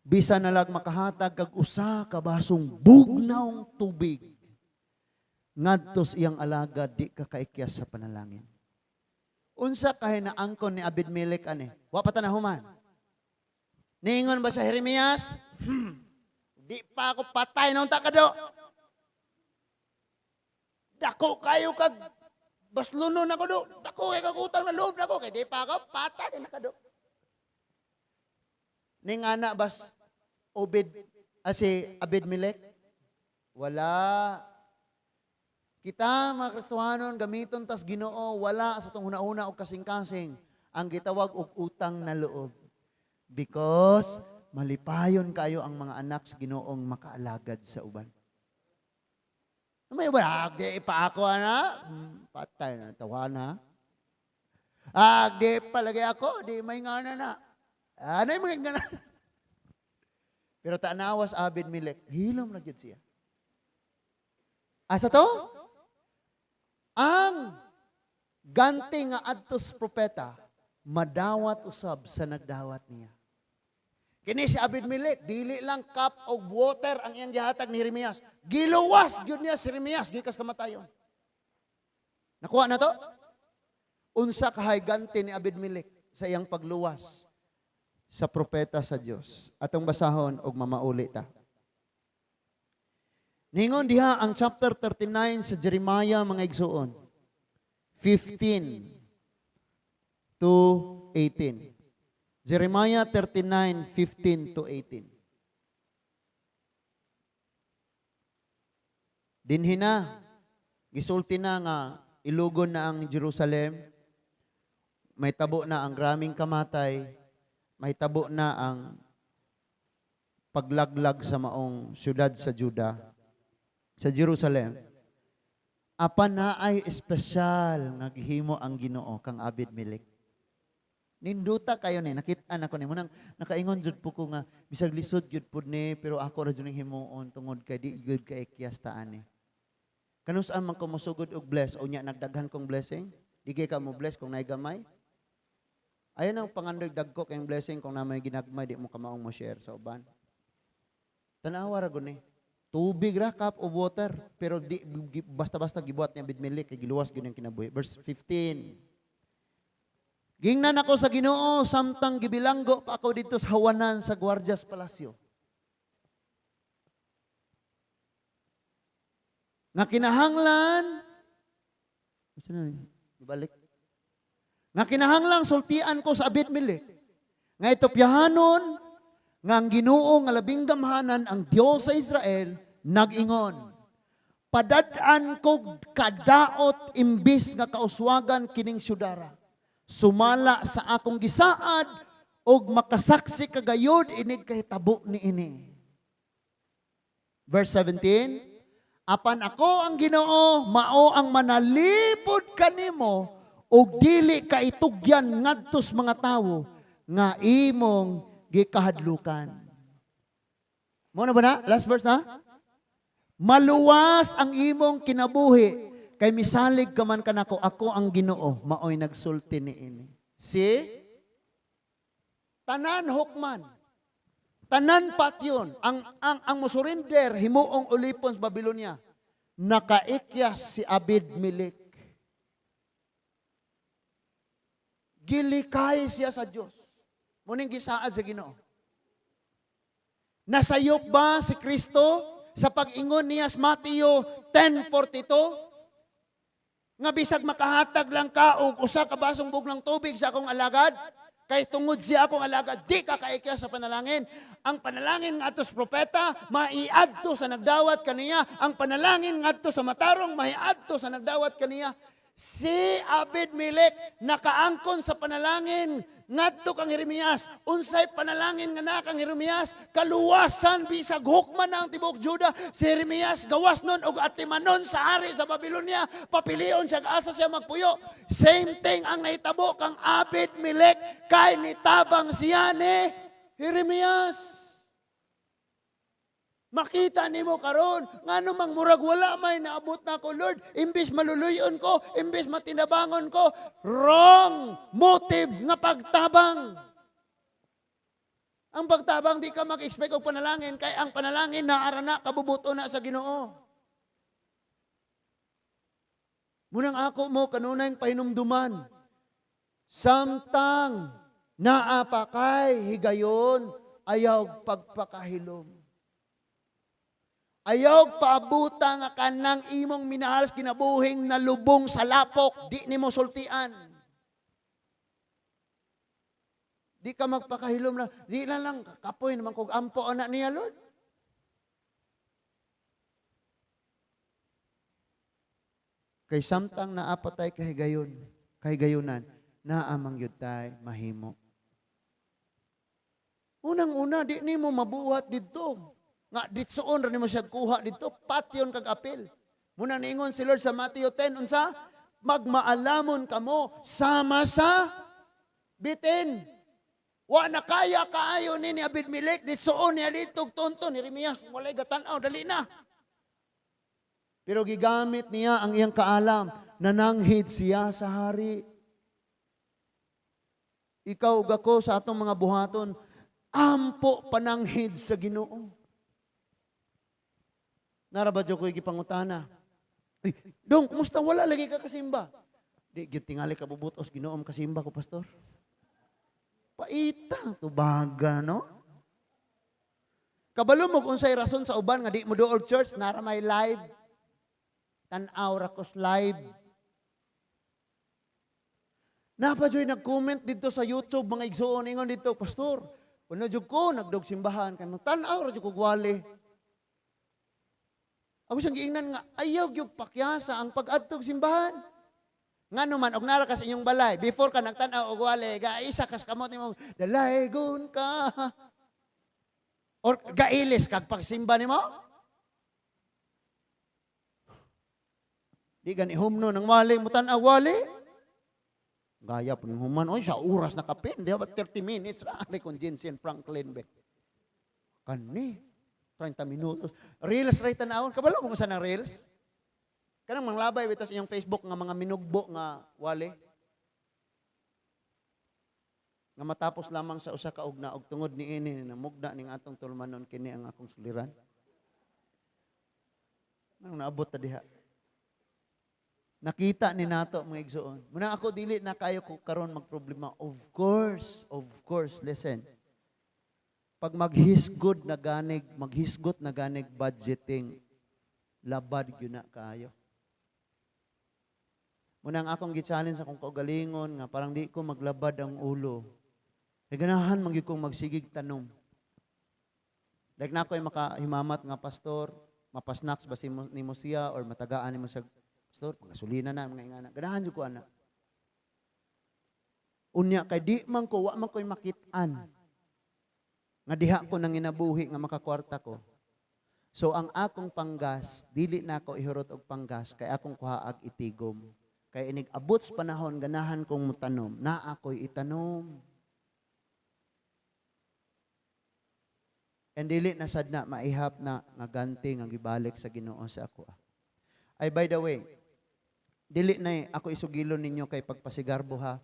Bisan na lang makahatag kag usa ka basong bugnawng tubig ngadto sa iyang alagad, di ka kaikyas sa panalangin. Unsa kahay naangkon ni Abed-Melech ani? Wa pa ta nahuman. Niingon ba sa Jeremias? Di pa ako patay na unta kado. Dako kayo kag baslunon ako do. Dako kay kag utang na loob nako kay di pa ako patay na kado. Ningana bas Obed si Abed-Melech? Wala. Kita mga Kristohanon, gamiton tas Ginoo wala sa tong huna-huna og kasing-kasing ang gitawag og utang na loob. Because malipayon kayo ang mga anak sa Ginoong makaalagad sa uban. May uban, ah, di pa ako ana, patay na tawana. Ah, di palagay ako, di may ngana na. Ano yung mga ngana? Pero tanawas Abed-Melech, hilom na gyud siya. Asa to? Ang ganti nga adtos propeta, madawat usab sa nagdawat niya. Kini si Abed-Melech, dili lang cup of water ang iyang gihatag ni Jeremias. Giluwas gyud niya si Jeremias gikas kamatayon. Nakuha na to? Unsa kahay ganti ni Abed-Melech sa iyang pagluwas sa propeta sa Dios? Atong basahon og mamauli ta. Ningon diha ang chapter 39 sa Jeremiah, mga igsuon. 15 to 18. Jeremiah 39, 15 to 18. Dinhi na, gisulti na nga ilugon na ang Jerusalem, may tabo na ang graming kamatay, may tabo na ang paglaglag sa maong syudad sa Juda, sa Jerusalem. Apan na ay espesyal nga gihimo ang Ginoo kang Abed-Melech. Ninduta kayo ni, nakita na ko ni, munang nakaingon jud po ko nga bisag lisod gyud pud ni, pero ako ra jud ning himuon tungod kay di gyud kay ikyas ta ani. Kanus-a man ko mosugod og bless o nya nagdaghan kong blessing? Di kay ka mo bless kung naay gamay? Ayon ang pangandoy dagko kayong blessing kung na may ginagmay, di mo kamaong mo share sa uban. Tanawa ra gud ni. Tubig ra, cup of water, pero di basta-basta gibuhat ni Abed-Melech kay giluwas gyud ang kinabuhi. Verse 15. Gingnan ako sa Ginoo samtang gibilanggo pa ako didto sa hawanan sa Guardias Palacio. Nga kinahanglan, gusto na ni, ibalik. Nga kinahanglan sultian ko sa Abed-Melech nga itopyahanon nga ang Ginoo nga labing gamhanan, ang Dios sa Israel, nag-ingon: Padad-an kog kadaot imbis nga kauswagan kining syudara. Sumala sa akong gisaad og makasaksi kagayod inig kahitabo niini. Verse 17, apan ako ang Ginoo, mao ang manalipod kanimo og dili ka itugyan ngadtos mga tawo nga imong gikahadlukan. Mo na ba na? Last verse na? Maluwas ang imong kinabuhi kay misalig ka man kanako, ako ang Ginoo, maoy nagsulti niini. See? Tanan hukman. Tanan patyon. Ang mosurrender himuong ulipon sa Babylonia. Nakaikyas si Abed-Melech. Gilikay siya sa Dios. Muning gisaad sa Ginoo. Nasayop ba si Kristo sa pag-ingon niya sa Mateo 10:42? Nga bisag makahatag lang ka og usa ka basong buglang tubig sa akong alagad, Kay tungod siya akong alagad, di ka kaikya sa panalangin. Ang panalangin ngadto sa propeta, maiadto sa nagdawat kaniya. Ang panalangin ngadto sa matarong, maiadto sa nagdawat kaniya. Si Abed Melech nakaangkon sa panalangin ngadto kang Jeremias. Unsay panalangin nga naa kang Jeremias? Kaluwasan bisag hukman na ang tibuok Juda. Si Jeremias gawas nun og atimanon sa hari sa Babylonia. Papilion siya asa siya magpuyo. Same thing ang nahitabo kang Abed Melech kay nitabang siya ni Jeremias. Makita nimo karon ngano mang murag wala may naabot na ko, Lord, imbis maluluyon ko, imbis matinabangon ko, wrong motive nga pagtabang. Ang pagtabang, di ka mag-expect og panalangin kay ang panalangin naara na, kabubuto na sa Ginoo. Munang ako mo kanunay pahinumduman. Samtang naa pa kay higayon, ayaw pagpakahilom. Ayaw paabuta nga kanang imong minahal sa kinabuhing nalubong sa lapok, di nimo sultian. Di ka magpakahilom lang. Di na lang, kapoy naman kog ampo anak niya, Lord. Kay samtang naapatay kahigayon, kahigayunan, naa man gyud tay mahimo. Unang-una, di nimo mabuhat didto. Nga ditsoon ra nimo siya kuha didto, patyon kag apil. Muna niingon si Lord sa Matthew 10, unsa? Magmaalamon kamo sama sa bitin. Wa na kaya kaayo ni Abed Melech, ditsoon niya dito tonton ni Jeremias, walay gatan-aw, dali na. Pero gigamit niya ang iyang kaalam, nananghid siya sa hari. Ikaw ug ako sa atong mga buhaton, ampo pananghid sa Ginoo. Nara ba ko'y gipangutana? Uy, dong, kumusta wala lagi ka kasimba? Di, gyud tingali ka bubutos, Ginoo kasimba ko, pastor. Paita, tubaga, no? Kabalo mo kung unsay rason sa uban nga di mo duol church, nara may live. Tan-aw ra kos live. Napa joy nag-comment dito sa YouTube mga igsuon ingon dito, "Pastor, kuno jud ko nagdog simbahan kay tan-aw ra jud ko wali." Ako siyang giingnan nga ayaw gyud pakyasa ang pag-adtog simbahan. Ngano man og nara ka sa inyong balay, before ka nagtan-aw og wali, gaisa kas kamot nimo, dalaygon ka. Or gailis kag pagsimba nimo? Di gani humno ng wali mo tan-aw wali. Gaya po ng human, oy, sa oras na kapin, di ba 30 minutes ra ali kon Jensen Franklin be. Kani 30 minutos. Reels right tanawon, kabalo mo kung saan ang reels? Kanang manglabay bitaw sa inyong Facebook nga mga minugbo nga wali. Nga matapos lamang sa usa ka ugna og tungod niini namugna ning atong tulumanon kini ang akong suliran. Nang naabot ta diha. Nakita ni nato mga igsoon. Muna ako dili na kayo ko karon magproblema. Of course, listen. Pag maghisgod na ganig, maghisgot na ganig budgeting, labad gyud na kaayo. Muna ang akong gi-challenge akong kaugalingon nga parang di ko maglabad ang ulo. Kay ganahan man gyud kong magsigig tanom. Like na ako'y makahimamat nga pastor, mapasnacks ba si mo, nimo siya or matagaan nimo siya, pastor, panggasolina na, mga ingana. Ganahan jud ko ana. Unya kay di man ko, wa man ko'y makit-an. Nga diha ko nang inabuhi nga makakwarta ko. So ang akong panggas, dili na ako ihurot og panggas kay akong kuhaag itigom. Kay inig abot sa panahon ganahan kong mutanom, na ako'y itanom. And dili na sad na maihap na nga ganti nga gibalik sa Ginoo sa ako. Ay, by the way, dili na ako isugilon ninyo kay pagpasigarbo ha.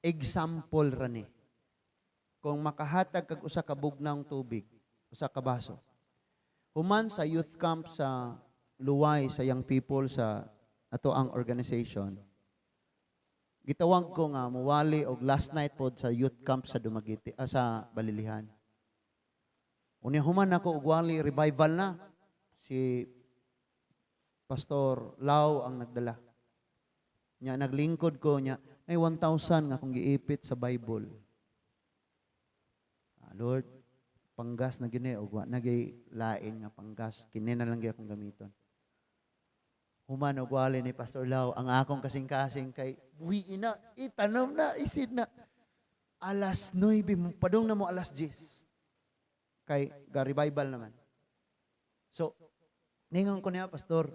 Example ra ni. Kung makahatag kag usa ka bugnaong tubig, usa ka baso. Human sa youth camp sa Luway, sa young people sa ato ang organization, gitawag ko nga muwali og last night pod sa youth camp sa Dumaguete, sa Balilihan. Unya human ako og wali, revival na. Si Pastor Lau ang nagdala. Nya naglingkod ko nya, ay 1,000 nga akong giipit sa Bible. Lord, panggas na gini og wa na gyud lain nga panggas, kini na lang gyud akong gamiton. Human og wali ni Pastor Lau ang akong kasing-kasing kay buhi na, itanom na, isid na. Alas 9, padung na mo alas 10. Kay ga-revival naman. So, ningon ko niya, "Pastor,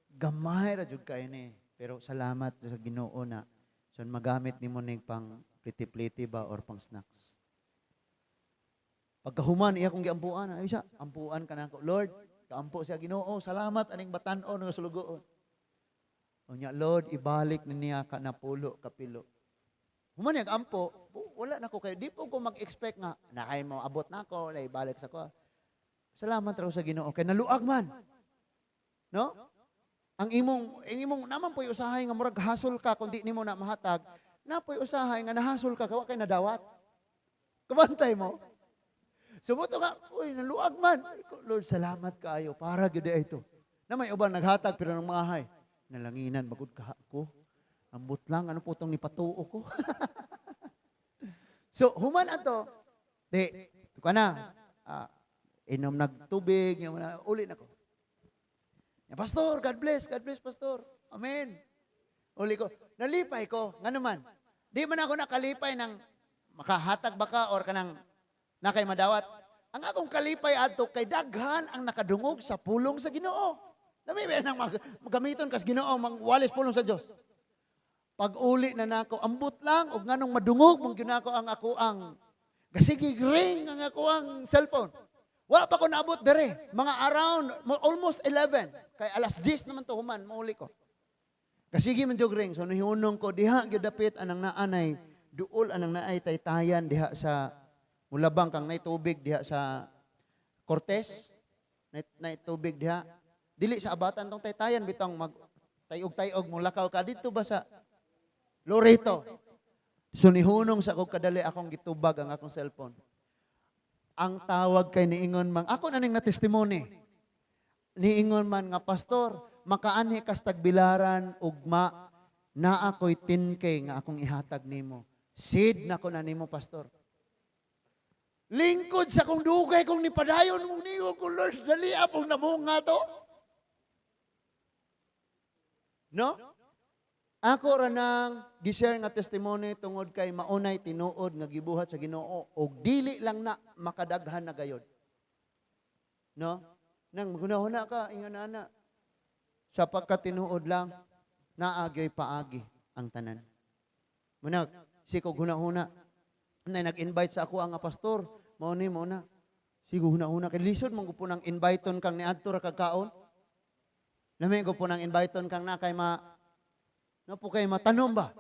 gamay ra jud kay ni. Pero salamat sa Ginoo na so magamit nimo ning pang pliti-pliti ba or pang snacks." Pagkahuman iya kong giampuan, ay siya, ampuan ka na ako. Lord, kaampo siya Ginoo, salamat aning batan-on nga sulugoon. Unya, Lord, ibalik na niya ka na pulo kapilo. Human niya ampo, wala na ko kayo. Di po ko mag-expect nga, naay mo abot na ako, na ibalik sa ko. Salamat raw sa Ginoo kay naluag man. No? Ang imong naman po'y usahay nga murag hasol ka kung di nimo na mahatag, na po'y usahay nga nahasol ka kawa kay nadawat. Kabantay mo. Sumuto nga, uy, naluag man. Lord, salamat kaayo. Para gyud ito. Na may uban naghatag pero nang mahay. Nalanginan, magud ka ko. Ambot lang, ano po itong nipatuo ko? So, human ato, di, ka na, inom nagtubig, yung na, uli na ko. Ya, "Pastor, God bless, Pastor. Amen." Uli ko. Nalipay ko, nga naman. Di man ako nakalipay ng makahatag ba ka or kanang nakay madawat. Ang akong kalipay adto kay daghan ang nakadungog sa pulong sa Ginoo. Dami ba nang gamiton kas Ginoo mangwalis pulong sa Dios. Pag uli na nako, ambot lang og nganong madungog man gyud nako ang ako ang gasigi ring ang ako ang cellphone. Wa pa ko naabot dere, mga around almost 11 kay alas 10 naman to human mauli ko. Kasigi man jog ring, so nihunong ko diha gyud dapit anang naanay duol anang naay taytayan diha sa mulabang kang nay tubig diha sa Cortez, nay tubig diha. Dili sa abatan tong taytayan bitong mag tayog-tayog mo lakaw ka dito ba sa Loreto. So nihunong sa kog kadali akong gitubag ang akong cellphone. Ang tawag kay niingon man, ako na ning na testimony. Niingon man nga, "Pastor, makaanhi kas Tagbilaran ugma, naa ko'y 10K nga akong ihatag nimo. Seed na ko na nimo, Pastor." Lingkod sa kong dugay kong nipadayon mong niyo ko, Lord, dali apong namunga to. No? Ako ra nang gi-share nga testimony tungod kay maunay tinuod nga gibuhat sa Ginoo og dili lang na makadaghan na gayod. No? Nang maghuna-huna ka ingon ana. Sa pagkatinuod lang naa gyoy paagi ang tanan. Muna si ko huna-huna na nag-invite sa ako ang nga pastor, mao ni mo na. Sigo huna-huna kay lisod man gud po nang inviteon kang niadto ra kag kaon. Lami ko po nang inviteon kang na kay ma no po kay matanom ba?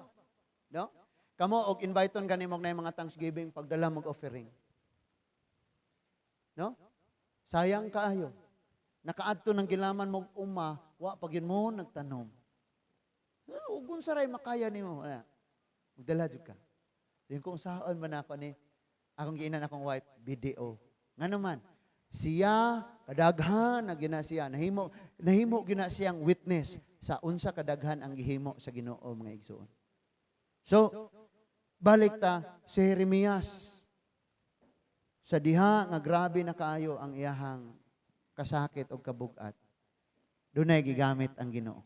No? Kamo og inviteon kanimo na mga Thanksgiving pagdala mag offering. No? Sayang kaayo. Nakaadto ng gilaman mo uma, wa pag yun mo nagtanom. Eh, ug unsa ray makaya nimo. Ana. Magdala jud ka. Yung kung saan man ako ni akong giinan akong wife video. Ngano man, siya kadaghan na gina siya nahimo nahimo gina siyang witness sa unsa kadaghan ang gihimo sa Ginoo, mga igsoon. So balik ta si Jeremias sa diha nga grabe na kaayo ang iyahang kasakit og kabugat. Dunay gigamit ang Ginoo.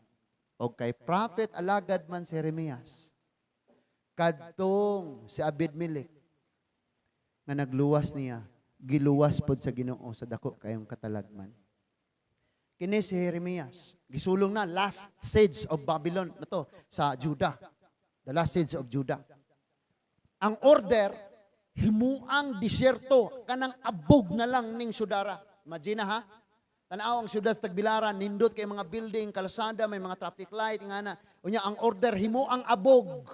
Og kay prophet alagad man si Jeremias. Kadtong si Abed-Melech nga nagluwas niya, giluwas pod sa Ginoo sa dako kayong katalagman. Kini si Jeremias, gisulong na last siege of Babylon na to sa Judah. The last siege of Judah. Ang order, himuang disyerto, kanang abog na lang ning syudara. Imagine ha? Tanaw ang syudad sa Tagbilaran, nindot kay mga building, kalsada, may mga traffic light, nga na. Unya ang order, himuang abog.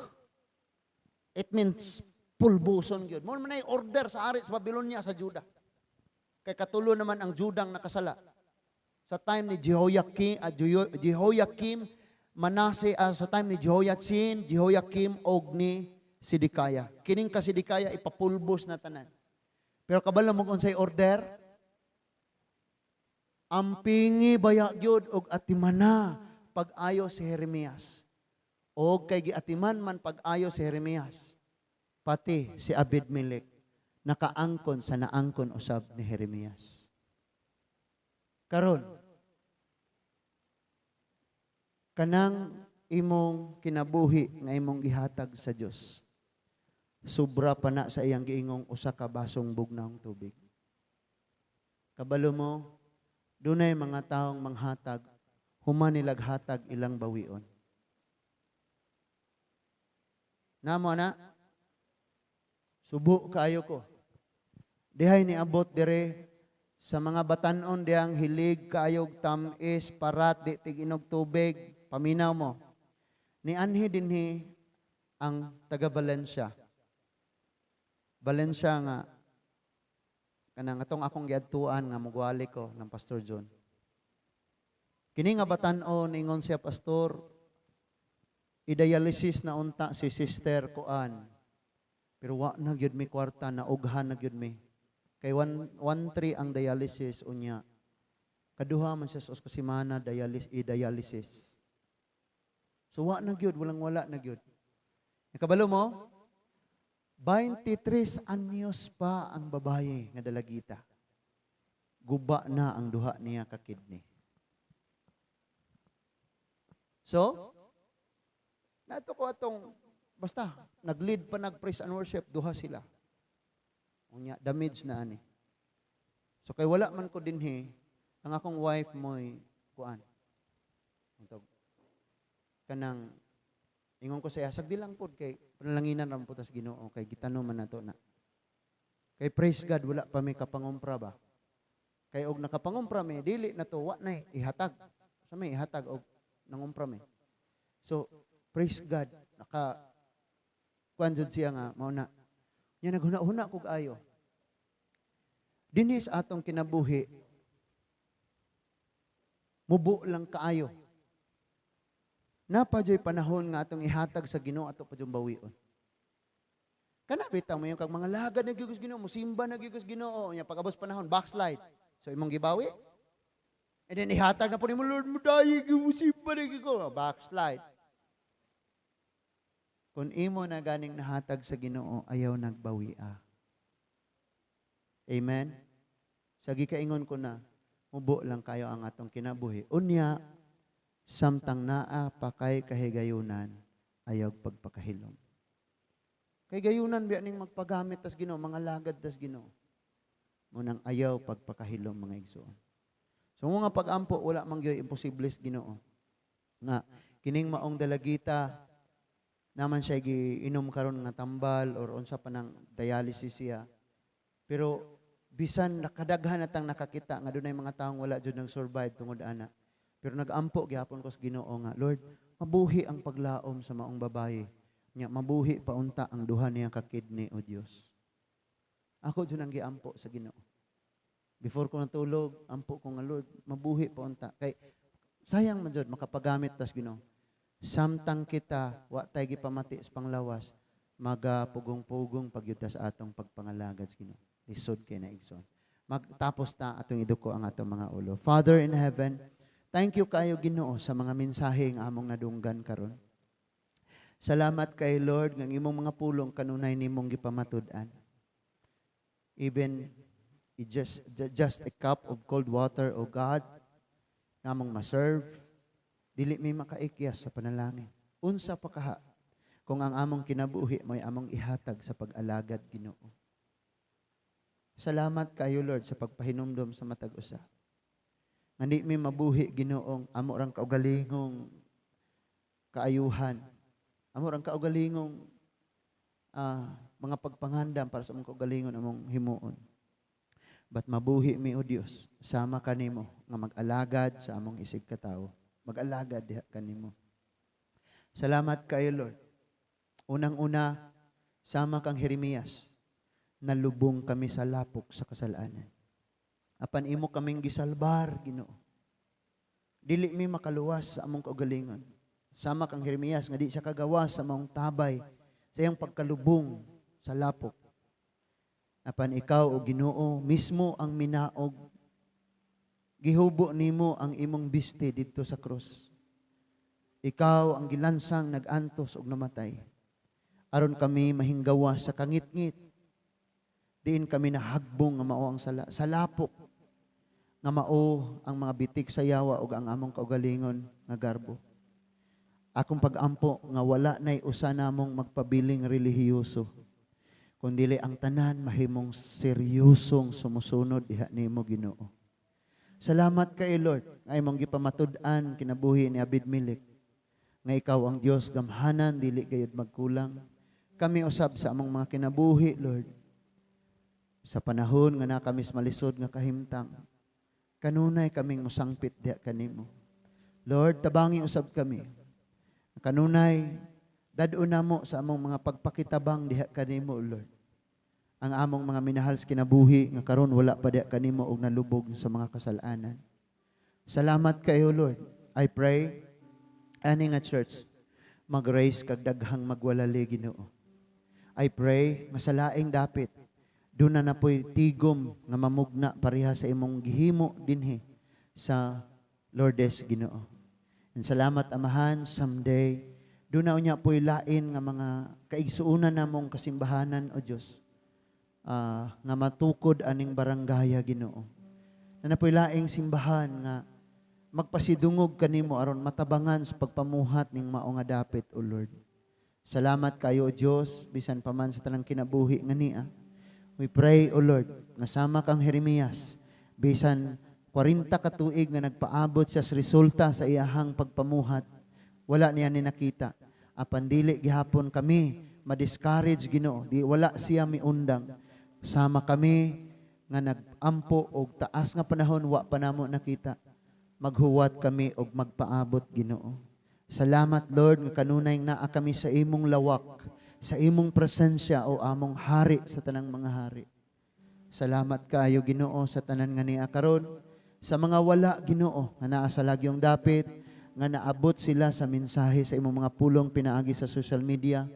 It means pulbuson gyud. Mo man ay order sa ari sa Babylonia sa Judah. Kay katulo naman ang Judang nakasala. Sa time ni Jehoiakim, Jehoiakim Manase, sa time ni Jehoiachin, Jehoiakim og ni Sidikaya. Kining ka Sidikaya ipapulbos na tanan. Pero kabalo mo kung unsay order? Ampingi baya gyud og atimana pag-ayo si Jeremias. Og kay giatiman man pag-ayo si Jeremias, pati si Abed-Melech. Nakaangkon sa naangkon usab ni Jeremias. Karon, kanang imong kinabuhi nga imong gihatag sa Dios, sobra pa na sa iyang giingong usa ka basong bugnawng tubig. Kabalo mo, dunay mga taong manghatag, human nilag hatag ilang bawion. Namo na, subo kaayo ko. Dihay niabot dire sa mga batanon dihang hilig kaayog tamis, parat, di tig-inog tubig, paminaw mo. Nianhi dinhi ang taga Valencia. Valencia nga kanang atong akong giadtuan nga mugwali ko ng Pastor John. Kini nga batan-on, ingon siya, "Pastor, i-dialysis na unta si Sister kuan. Pero wa na gyud mi kwarta, naughan na gyud mi." Kay 1.3 ang dialysis unya. Kaduha man siya sa ka semana dialysis, i-dialysis. So wa na gyud, walang wala na gyud. Nakabalo mo? 23 anyos pa ang babaye nga dalagita. Guba na ang duha niya ka kidney. So, nato ko atong basta nag-lead pa nag praise and worship, duha sila. Unya damage na ani. So kay wala man ko dinhi, ang akong wife mo'y kuan. Untog. Kanang ingon ko sa iya, sagdi lang pod kay panalanginan ra po tas Ginoo kay gitanom man nato na. Kay praise God, wala pa mi kapangumpra ba. Kay og nakapangumpra mi, dili na to, wa na ihatag. Sa may ihatag og nangumpra mi. So praise God, naka kuan jud siya nga mao na. Nya naghuna-huna kog ayo. Dinhi sa atong kinabuhi, mubo lang kaayo. Napa joy panahon nga atong ihatag sa Ginoo, ato pa jud bawion. Kana bitaw mo yung kag mga lagad na gyud Ginoo, musimba na gyud Ginoo, nya pag-abot panahon backslide. So imong gibawi. And then ihatag na po nimo, "Lord, mo dayi gyud, musimba na gyud ko." Backslide. Kung imo na ganing nahatag sa Ginoo, ayaw nagbawia. Amen. Sa gikaingon ko na, mubo lang kayo ang atong kinabuhi. Unya, samtang naa pa kay kahigayunan, ayaw pagpakahilom. Kay gayunan biya ning magpagamit tas Ginoo, mga lagad tas Ginoo. Munang ayaw pagpakahilom, mga igsoon. So mga pag-ampo, wala man gyud imposible sa Ginoo. Nga kining maong dalagita naman siya giinom karon nga tambal or unsa pa nang dialysis siya. Pero bisan nakadaghan na tang nakakita nga dunay mga taong wala jud nang survive tungod ana. Pero nagampo gihapon ko sa Ginoo nga, "Lord, mabuhi ang paglaom sa maong babaye. Nya mabuhi pa unta ang duha niya ka kidney, o Dios." Ako jud ang giampo sa Ginoo. Before ko natulog, ampo ko nga, "Lord, mabuhi pa unta." Kay sayang man jud makapagamit tas Ginoo. Samtang kita wa tay gipamati sa panglawas, magapugong-pugong pagyud ta sa atong pagpangalagad sa Ginoo. Lisod kay na, igsoon. Magtapos ta, atong iduko ang atong mga ulo. Father in heaven, thank you kayo, Ginoo, sa mga mensahe nga among nadunggan karon. Salamat kay Lord nga ang imong mga pulong kanunay nimong gipamatud-an. Even just a cup of cold water, O God, nga among ma-serve, dili mi makaikyas sa panalangin. Unsa pa kaha kung ang among kinabuhi mo'y among ihatag sa pag-alagad, Ginoo. Salamat kayo, Lord, sa pagpahinumdom sa matag usa. Nga di mi mabuhi, Ginoong amo rang kaugalingong kaayuhan. Amo rang kaugalingong mga pagpangandam para sa among kaugalingon among himuon. But mabuhi mi, O Dios, sama kanimo nga mag-alagad sa among isig katawo. Mag-alagad diha kanimo. Salamat kayo, Lord. Unang-una, sama kang Jeremias, nalubong kami sa lapok sa kasalanan. Apan imo kaming gisalbar, Ginoo. Dili mi makaluwas sa among kaugalingon. Sama kang Jeremias nga di siya kagawas sa maong tabay sa iyang pagkalubong sa lapok. Apan ikaw, o Ginoo, mismo ang minaog. Gihubo nimo ang imong biste didto sa krus. Ikaw ang gilansang, nag-antos ug namatay aron kami mahinggawa sa kangitngit. Diin kami nahagbong nga mao ang sala. Sa lapok nga mao ang mga bitik sa yawa ug ang among kaugalingon nga garbo. Akong pag-ampo nga wala nay usa namong magpabiling relihiyoso, kundili ang tanan mahimong seryosong sumusunod diha nimo, Ginoo. Salamat kay Lord nga imong gipamatud-an kinabuhi ni Abed Melech nga ikaw ang Dios gamhanan, dili gayud magkulang. Kami usab sa among mga kinabuhi, Lord, sa panahon nga naa kami sa malisod nga kahimtang, kanunay kaming mosangpit diha kanimo. Lord, tabangi usab kami. Kanunay dad-on namo sa among mga pagpakitabang diha kanimo, Lord, ang among mga minahal sa kinabuhi nga karon wala pa diha kanimo og nalubog sa mga kasalanan. Salamat kayo, Lord. I pray ani nga church mag-raise kag daghang magwalali, Ginoo. I pray nga sa laing dapit duna na po'y tigom nga mamugna pareha sa imong gihimo dinhi sa Lourdes, Ginoo. And salamat, Amahan, someday duna unya po'y lain nga mga kaigsuonan namong kasimbahanan, o Dios, nga matukod aning barangaya, Ginoo. Naa na po'y laing simbahan nga magpasidungog kanimo aron matabangan sa pagpamuhat ning mao nga dapit, O Lord. Salamat kayo, O Dios, bisan pa man sa tanang kinabuhi nga niya. We pray, O Lord, nga sama kang Jeremias, bisan 40 ka tuig nga nagpaabot siya sa resulta sa iyahang pagpamuhat, wala niya ni nakita. Apan dili gihapon kami ma-discourage, Ginoo, di wala siya miundang. Sama kami nga nag-ampo og taas nga panahon wa pa namo nakita. Maghuwat kami og magpaabot, Ginoo. Salamat, Lord, nga kanunay naa kami sa imong lawak, sa imong presensya, o among hari sa tanang mga hari. Salamat kaayo, Ginoo, sa tanan nga niya karon, sa mga wala, Ginoo, nga naa sa lagyong dapit nga naabot sila sa mensahe sa imong mga pulong pinaagi sa social media.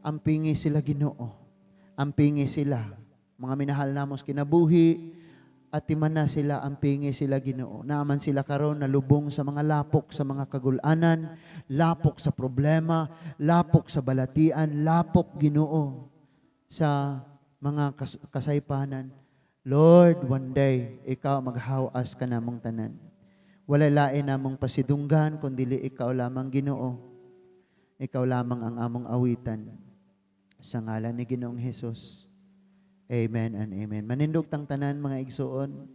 Ampingi sila, Ginoo. Ampingi sila. Mga minahal namo sa kinabuhi, at na sila, ampingi sila, Ginoo. Naa man sila karon nalubong sa mga lapok, sa mga kagulanan, lapok sa problema, lapok sa balatian, lapok, Ginoo, sa mga kasaypanan. Lord, one day, ikaw maghawas ka namong tanan. Wala lain namong pasidunggan, kundi ikaw lamang, Ginoo. Ikaw lamang ang among awitan. Sa ngalan ni Ginoong Hesus. Amen and amen. Manindog tang tanan, mga igsuon.